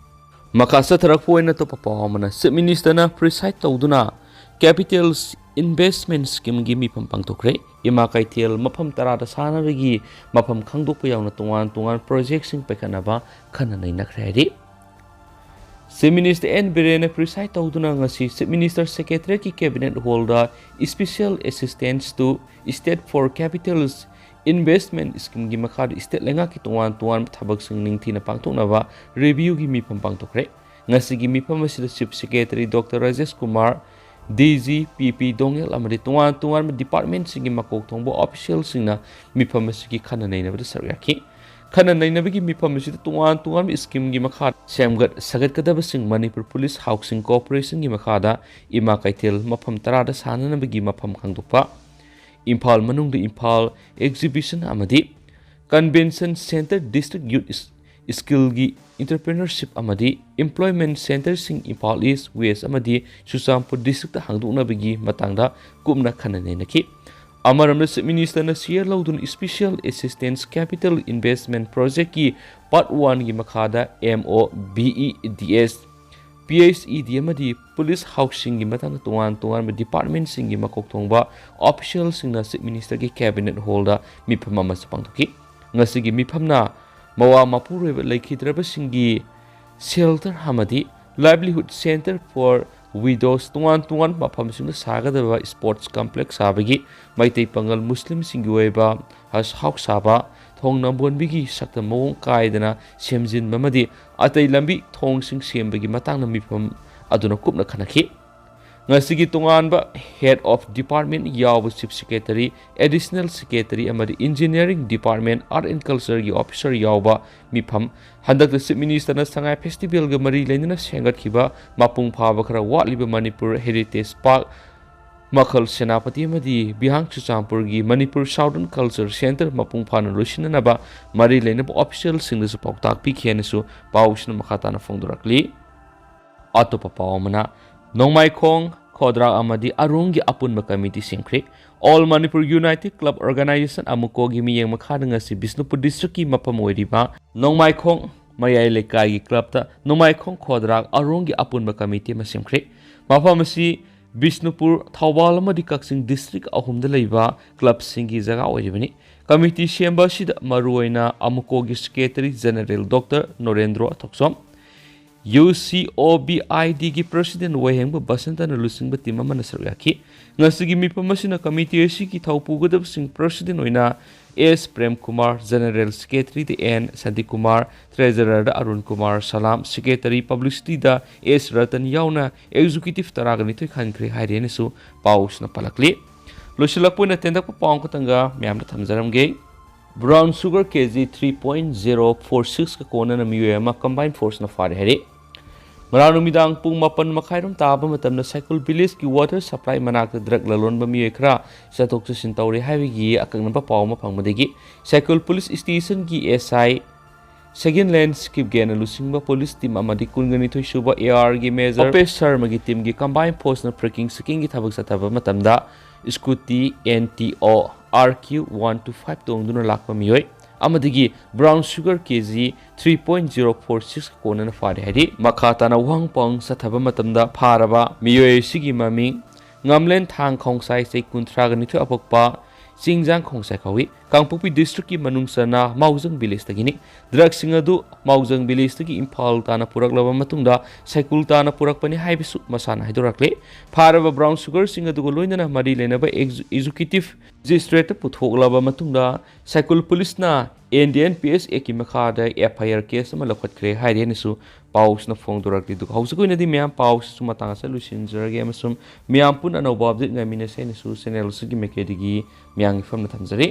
ꯃꯈꯥ ꯆꯠꯊꯔꯛꯄ ꯑꯣꯏꯅ ꯑꯇꯣꯞꯄ ꯄꯥꯎ ꯑꯃꯅ, Chief Ministerꯅ preside ꯇꯧꯗꯨꯅ capital investment schemeꯒꯤ ꯃꯤꯐꯝ ꯄꯥꯡꯊꯣꯛꯈ꯭ꯔꯦ꯫ ꯏꯃꯥ ꯀꯩꯊꯦꯜ ꯃꯐꯝ ꯇꯔꯥꯗ ꯁꯥꯟꯅꯕꯒꯤ ꯃꯐꯝ ꯈꯪꯗꯣꯛꯄ ꯌꯥꯎꯅ ꯇꯣꯉꯥꯟ ꯇꯣꯉꯥꯟ projectꯁꯤꯡ ꯄꯥꯏꯈꯠꯅꯕ ꯈꯟꯅ ꯅꯩꯅꯈ꯭ꯔꯦ ꯍꯥꯏꯔꯤ꯫ Chief Minister N ꯕꯤꯔꯦꯟꯅ preside ꯇꯧꯗꯨꯅ ꯉꯁꯤ Chief Minister Secretariatꯀꯤ Cabinet Hallꯗ Special Assistance to State for Capital Investment Schemeꯒꯤ ꯃꯈꯥꯗ state ꯂꯩꯉꯥꯛꯀꯤ ꯇꯣꯉꯥꯟ ꯇꯣꯉꯥꯟꯕ ꯊꯕꯛꯁꯤꯡ ꯅꯤꯡꯊꯤꯅ ꯄꯥꯡꯊꯣꯛꯅꯕ reviewꯒꯤ ꯃꯤꯐꯝ ꯄꯥꯡꯊꯣꯛꯈ꯭ꯔꯦ꯫ ꯉꯁꯤꯒꯤ ꯃꯤꯐꯝ ꯑꯁꯤꯗ Chief Secretary Doctor Rajesh Kumar, D G, P P Doungel ꯑꯃꯗꯤ ꯇꯣꯉꯥꯟ ꯇꯣꯉꯥꯟꯕ ꯗꯤꯄꯥꯔꯠꯃꯦꯟꯠꯁꯤꯡꯒꯤ ꯃꯀꯣꯛ ꯊꯣꯡꯕ ꯑꯣꯐꯤꯁꯤꯌꯦꯜꯁꯤꯡꯅ ꯃꯤꯐꯝ ꯑꯁꯤꯒꯤ ꯈꯟꯅ ꯅꯩꯅꯕꯗ ꯁꯔꯨꯛ ꯌꯥꯈꯤ꯫ ꯈꯟꯅ ꯅꯩꯅꯕꯒꯤ ꯃꯤꯐꯝ ꯑꯁꯤꯗ ꯇꯣꯉꯥꯟ ꯇꯣꯉꯥꯟꯕ ꯁ꯭ꯀꯤꯝꯒꯤ ꯃꯈꯥ ꯁꯦꯝꯒꯠ ꯁꯥꯒꯠꯀꯗꯕꯁꯤꯡ ꯃꯅꯤꯄꯨꯔ ꯄꯨꯂꯤꯁ ꯍꯥꯎꯁꯤꯡ ꯀꯣꯔꯄꯣꯔꯦꯁꯟꯒꯤ ꯃꯈꯥꯗ ꯏꯃꯥ ꯀꯩꯊꯦꯜ ꯃꯐꯝ ꯇꯔꯥꯗ ꯁꯥꯟꯅꯅꯕꯒꯤ ꯃꯐꯝ ꯈꯪꯗꯣꯛꯄ, ꯏꯝꯐꯥꯜ ꯃꯅꯨꯡꯗ ꯏꯝꯐꯥꯜ ꯑꯦꯛꯖꯤꯕꯤꯁꯟ ꯑꯃꯗꯤ ꯀꯟꯚꯦꯟꯁꯟ ꯁꯦꯟꯇꯔ, ꯗꯤꯁꯇ꯭ꯔꯤꯛ ꯌꯨꯠ ꯏꯁ-, ꯁ꯭ꯀꯤꯜꯒꯤ ꯏꯟꯇꯔꯄ꯭ꯔꯤꯅꯔꯁꯤꯞ ꯑꯃꯗꯤ ꯏꯝꯄ꯭ꯂꯣꯏꯃꯦꯟꯠ ꯁꯦꯟꯇꯔꯁꯤꯡ ꯏꯝꯐꯥꯜ ꯏꯁ, ꯋꯦꯁ ꯑꯃꯗꯤ ꯆꯨꯔꯆꯥꯟꯄꯨꯔ ꯗꯤꯁꯇ꯭ꯔꯤꯛꯇ ꯍꯥꯡꯗꯣꯛꯅꯕꯒꯤ ꯃꯇꯥꯡꯗ ꯀꯨꯞꯅ ꯈꯟꯅ ꯅꯩꯅꯈꯤ꯫ ꯑꯃꯔꯣꯝꯗ, ꯆꯤꯐ ꯃꯤꯅꯤꯁꯇꯔꯅ ꯁꯤꯌꯔ ꯂꯧꯗꯨꯅ ꯏꯁꯄꯤꯁꯤꯌꯦꯜ ꯑꯦꯁꯤꯁꯇꯦꯟꯁ ꯀꯦꯄꯤꯇꯦꯜ ꯏꯟꯚꯦꯁꯠꯃꯦꯟꯠ ꯄ꯭ꯔꯣꯖꯦꯛꯀꯤ ꯄꯥꯔꯠ ꯋꯥꯟꯒꯤ ꯃꯈꯥꯗ M O, B E D S, P H E D ꯑꯃꯗꯤ ꯄꯨꯂꯤꯁ ꯍꯥꯎꯁꯤꯡꯒꯤ ꯃꯇꯥꯡꯗ ꯇꯣꯉꯥꯟ ꯇꯣꯉꯥꯟꯕ ꯗꯤꯄꯥꯔꯠꯃꯦꯟꯠꯁꯤꯡꯒꯤ ꯃꯀꯣꯛ ꯊꯣꯡꯕ ꯑꯣꯐꯤꯁꯤꯌꯦꯜꯁꯤꯡꯅ ꯆꯤꯐ ꯃꯤꯅꯤꯁꯇꯔꯒꯤ ꯀꯦꯕꯤꯅꯦꯠ ꯍꯣꯜꯗ ꯃꯤꯐꯝ ꯑꯃꯁꯨ ꯄꯥꯡꯊꯣꯛꯈꯤ꯫ ꯉꯁꯤꯒꯤ ꯃꯤꯐꯝꯅ ꯃꯋꯥ ꯃꯄꯨꯔꯣꯏꯕ ꯂꯩꯈꯤꯗ꯭ꯔꯕꯁꯤꯡꯒꯤ ꯁꯦꯜꯇꯔ ꯑꯃꯗꯤ ꯂꯥꯏꯚꯂꯤꯍꯨꯗ ꯁꯦꯟꯇꯔ ꯐꯣꯔ ꯋꯤꯗꯣꯁ, ꯇꯣꯉꯥꯟ ꯇꯣꯉꯥꯟꯕ ꯃꯐꯝꯁꯤꯡꯗ ꯁꯥꯒꯗꯕ ꯁ꯭ꯄꯣꯔꯠꯁ ꯀꯝꯄ꯭ꯂꯦꯛꯁ ꯁꯥꯕꯒꯤ, ꯃꯩꯇꯩ ꯄꯥꯉꯜ ꯃꯨꯁꯂꯤꯝꯁꯤꯡꯒꯤ ꯑꯣꯏꯕ ꯍꯖ ꯍꯥꯎꯁ ꯁꯥꯕ, ꯊꯣꯡ ꯅꯝꯕꯣꯟꯕꯤꯒꯤ ꯁꯛꯇꯝ ꯃꯑꯣꯡ ꯀꯥꯏꯗꯅ ꯁꯦꯝꯖꯤꯟꯕ ꯑꯃꯗꯤ ꯑꯇꯩ ꯂꯝꯕꯤ ꯊꯣꯡꯁꯤꯡ ꯁꯦꯝꯕꯒꯤ ꯃꯇꯥꯡꯗ ꯃꯤꯐꯝ ꯑꯗꯨꯅ ꯀꯨꯞꯅ ꯈꯟꯅꯈꯤ꯫ ꯉꯁꯤꯒꯤ ꯇꯣꯉꯥꯟꯕ ꯍꯦꯗ ꯑꯣꯐ ꯗꯤꯄꯥꯔꯠꯃꯦꯟꯠ ꯌꯥꯎꯕ ꯆꯤꯐ ꯁꯦꯀ꯭ꯔꯦꯇꯔꯤ, ꯑꯦꯗꯤꯁꯅꯦꯜ ꯁꯦꯀ꯭ꯔꯦꯇꯔꯤ ꯑꯃꯗꯤ ꯏꯟꯖꯤꯅꯤꯌꯥꯔꯤꯡ ꯗꯤꯄꯥꯔꯠꯃꯦꯟꯠ, ꯑꯥꯔꯠ ꯑꯦꯟ ꯀꯜꯆꯔꯒꯤ ꯑꯣꯐꯤꯁꯔ ꯌꯥꯎꯕ ꯃꯤꯐꯝ꯫ ꯍꯟꯗꯛꯇ ꯆꯤꯐ ꯃꯤꯅꯤꯁꯇꯔꯅ ꯁꯉꯥꯏ ꯐꯦꯁꯇꯤꯚꯦꯜꯒ ꯃꯔꯤ ꯂꯩꯅꯅ ꯁꯦꯝꯒꯠꯈꯤꯕ ꯃꯄꯨꯡ ꯐꯥꯕ ꯈꯔ ꯋꯥꯠꯂꯤꯕ ꯃꯅꯤꯄꯨꯔ ꯍꯦꯔꯤꯇꯦꯖ ꯄꯥꯔꯛ, ꯃꯈꯜ ꯁꯦꯅꯥꯄꯇꯤ ꯑꯃꯗꯤ ꯕꯤꯍꯥꯡ ꯆꯨꯔꯆꯥꯟꯄꯨꯔꯒꯤ ꯃꯅꯤꯄꯨꯔ ꯁꯥꯎꯗꯔꯟ ꯀꯜꯆꯔ ꯁꯦꯟꯇꯔ ꯃꯄꯨꯡ ꯐꯥꯅ ꯂꯣꯏꯁꯤꯟꯅꯅꯕ ꯃꯔꯤ ꯂꯩꯅꯕ ꯑꯣꯐꯤꯁꯤꯌꯦꯜꯁꯤꯡꯗꯁꯨ ꯄꯥꯎꯇꯥꯛ ꯄꯤꯈꯤ ꯍꯥꯏꯅꯁꯨ ꯄꯥꯎꯁꯤꯅ ꯃꯈꯥ ꯇꯥꯅ ꯐꯣꯡꯗꯣꯔꯛꯂꯤ꯫ ꯑꯇꯣꯞꯄ ꯄꯥꯎ ꯑꯃꯅ, ꯅꯣꯡꯃꯥꯏꯈꯣꯡ, ꯈꯣꯗ꯭ꯔꯥꯛ ꯑꯃꯗꯤ ꯑꯔꯣꯡꯒꯤ ꯑꯄꯨꯟꯕ ꯀꯃꯤꯇꯤ ꯁꯦꯝꯈ꯭ꯔꯦ꯫ All Manipur united club organisation, ꯑꯃꯨꯀꯣꯒꯤ ꯃꯤꯠꯌꯦꯡ ꯃꯈꯥꯗ ꯉꯁꯤ ꯕꯤꯁꯅꯨꯄꯨꯔ ꯗꯤꯁꯇ꯭ꯔꯤꯛꯀꯤ ꯃꯐꯝ ꯑꯣꯏꯔꯤꯕ ꯅꯣꯡꯃꯥꯏꯈꯣꯡ ꯃꯌꯥꯏ ꯂꯩꯀꯥꯏꯒꯤ ꯀ꯭ꯂꯕꯇ ꯅꯣꯡꯃꯥꯏꯈꯣꯡ ꯈꯣꯗ꯭ꯔꯥꯛ ꯑꯔꯣꯡꯒꯤ ꯑꯄꯨꯟꯕ ꯀꯃꯤꯇꯤ ꯑꯃ ꯁꯦꯝꯈ꯭ꯔꯦ꯫ ꯃꯐꯝ ꯑꯁꯤ ꯕꯤꯁꯅꯨꯄꯨꯔ, ꯊꯧꯕꯥꯜ ꯑꯃꯗꯤ ꯀꯛꯆꯤꯡ ꯗꯤꯁꯇ꯭ꯔꯤꯛ ꯑꯍꯨꯝꯗ ꯂꯩꯕ ꯀ꯭ꯂꯕꯁꯤꯡꯒꯤ ꯖꯒꯥ ꯑꯣꯏꯔꯤꯕꯅꯤ꯫ ꯀꯃꯤꯇꯤ ꯁꯦꯝꯕ ꯑꯁꯤꯗ ꯃꯔꯨꯑꯣꯏꯅ ꯑꯃꯨꯀꯣꯒꯤ ꯁꯦꯀ꯭ꯔꯦꯇꯔꯤ ꯖꯦꯅꯔꯦꯜ ꯗꯣꯛꯇꯔ ꯅꯣꯔꯦꯟꯗ꯭ꯔꯣ ꯑꯊꯣꯛꯆꯣꯝ, UCOBID ꯒꯤ president ꯋꯥꯍꯦꯡꯕ ꯕꯁꯟꯇꯅ ꯂꯨꯆꯤꯡꯕ team ꯑꯃꯅ ꯁꯔꯨꯛ ꯌꯥꯈꯤ꯫ ꯉꯁꯤꯒꯤ ꯃꯤꯐꯝ ꯑꯁꯤꯅ committee ꯑꯁꯤꯒꯤ ꯊꯧ ꯄꯨꯒꯗꯕꯁꯤꯡ president ꯑꯣꯏꯅ S Prem Kumar, general secretary ꯗ N ꯁꯥꯟꯇꯤ ꯀꯨꯃꯥꯔ, treasurer ꯗ ꯑꯔꯨꯟ ꯀꯨꯃꯥꯔ ꯁꯂꯥꯝ, secretary publicity ꯗ S ꯔꯇꯟ ꯌꯥꯎꯅ executive ꯇꯔꯥꯒ ꯅꯤꯊꯣꯏ ꯈꯟꯈ꯭ꯔꯦ ꯍꯥꯏꯔꯤ ꯍꯥꯏꯅꯁꯨ ꯄꯥꯎꯁꯤꯅ ꯄꯜꯂꯛꯂꯤ꯫ ꯂꯣꯏꯁꯤꯜꯂꯛꯄ ꯑꯣꯏꯅ ꯇꯦꯟꯇꯛꯄ ꯄꯥꯎ ꯑꯃꯈꯛꯇꯪꯒ ꯃꯌꯥꯝꯗ ꯊꯝꯖꯔꯝꯒꯦ꯫ Brown sugar KG three point zero four six ꯀ ꯀꯣꯟꯅꯅ ꯃꯤꯑꯣꯏ ꯑꯃ combined force ꯅ ꯐꯥꯔꯦ ꯍꯥꯏꯔꯤ꯫ ꯉꯔꯥꯡ ꯅꯨꯃꯤꯗꯥꯡ ꯄꯨꯡ ꯃꯥꯄꯟ ꯃꯈꯥꯏꯔꯣꯝ ꯇꯥꯕ ꯃꯇꯝꯗ ꯁꯥꯏꯀꯨꯜ village ꯀꯤ water supply ꯃꯅꯥꯛꯇ drug ꯂꯂꯣꯟꯕ ꯃꯤꯑꯣꯏ ꯈꯔ ꯆꯠꯊꯣꯛ ꯆꯠꯁꯤꯟ ꯇꯧꯔꯤ ꯍꯥꯏꯕꯒꯤ ꯑꯀꯛꯅꯕ ꯄꯥꯎ ꯑꯃ ꯐꯪꯕꯗꯒꯤ ꯁꯥꯏꯀꯨꯜ police station ꯒꯤ SI second line ꯁꯀꯤꯞ ꯒꯦꯟꯅ ꯂꯨꯆꯤꯡꯕ police team ꯑꯃꯗꯤ ꯀꯨꯟꯒ ꯅꯤꯊꯣꯏ ꯁꯨꯕ AR ꯒꯤ major ꯑꯣꯄꯦꯁ ꯁꯔꯃꯒꯤ team ꯒꯤ combined force ꯅ tracking seeking ꯒꯤ ꯊꯕꯛ ꯆꯠꯊꯕ ꯃꯇꯝꯗ scooty NTO RQ one two five ꯇꯣꯡꯗꯨꯅ ꯂꯥꯛꯄ ꯃꯤꯑꯣꯏ ꯑꯃꯗꯒꯤ brown sugar KG three point zero four six ꯀꯣꯟꯅꯅ ꯐꯥꯔꯦ ꯍꯥꯏꯔꯤ꯫ ꯃꯈꯥ ꯇꯥꯅ ꯋꯥꯍꯪ ꯄꯥꯎꯍꯪ ꯆꯠꯊꯕ ꯃꯇꯝꯗ ꯐꯥꯔꯕ ꯃꯤꯑꯣꯏ ꯑꯁꯤꯒꯤ ꯃꯃꯤꯡ ꯉꯝꯂꯦꯟ ꯊꯥꯡ ꯈꯣꯡꯁꯥꯏ, ꯆꯍꯤ ꯀꯨꯟꯊ꯭ꯔꯥꯒ ꯅꯤꯊꯣꯏ, ꯑꯄꯣꯛꯄ ꯆꯤꯡꯖꯥꯡ ꯈꯣꯡꯁꯥꯏ ꯀꯧꯏ꯫ ꯀꯥꯡꯄꯣꯛꯄꯤ district ꯀꯤ ꯃꯅꯨꯡ ꯆꯟꯅ ꯃꯥꯎꯖꯪ village ꯇꯒꯤꯅꯤ꯫ Drug ꯁꯤꯡ ꯑꯗꯨ ꯃꯥꯎꯖꯪ village ꯇꯒꯤ ꯏꯝꯐꯥꯜ ꯇꯥꯅ ꯄꯨꯔꯛꯂꯕ ꯃꯇꯨꯡꯗ ꯁꯥꯏꯀꯨꯜ ꯇꯥꯅ ꯄꯨꯔꯛꯄꯅꯤ ꯍꯥꯏꯕꯁꯨ ꯃꯁꯥꯅ ꯍꯥꯏꯗꯣꯔꯛꯂꯦ꯫ ꯐꯥꯔꯕ brown sugar ꯁꯤꯡ ꯑꯗꯨꯒ ꯂꯣꯏꯅꯅ ꯃꯔꯤ ꯂꯩꯅꯕ ex-, executive magistrate ꯇ ꯄꯨꯊꯣꯛꯂꯕ ꯃꯇꯨꯡꯗ ꯁꯥꯏꯀꯨꯜ police ꯅ NDNPS Act ꯀꯤ ꯃꯈꯥꯗ FIR case ꯑꯃ ꯂꯧꯈꯠꯈ꯭ꯔꯦ ꯍꯥꯏꯔꯤ ꯍꯥꯏꯅꯁꯨ ꯄꯥꯎꯁꯤꯅ ꯐꯣꯡꯗꯣꯔꯛꯂꯤ꯫ ꯑꯗꯨꯒ ꯍꯧꯖꯤꯛꯀꯤ ꯑꯣꯏꯅꯗꯤ ꯃꯌꯥꯝ ꯄꯥꯎꯁꯤꯁꯨ ꯃꯇꯥꯡ ꯑꯁꯤꯗ ꯂꯣꯏꯁꯤꯟꯖꯔꯒꯦ ꯑꯃꯁꯨꯡ ꯃꯌꯥꯝ ꯄꯨꯟꯅ ꯑꯅꯧꯕ update ꯉꯥꯏꯃꯤꯟꯅꯁꯦ ꯍꯥꯏꯅꯁꯨ channel ꯑꯁꯤꯒꯤ ꯃꯥꯏꯀꯩꯗꯒꯤ ꯃꯌꯥꯝꯒꯤ ꯐꯝꯅ ꯊꯝꯖꯔꯤ꯫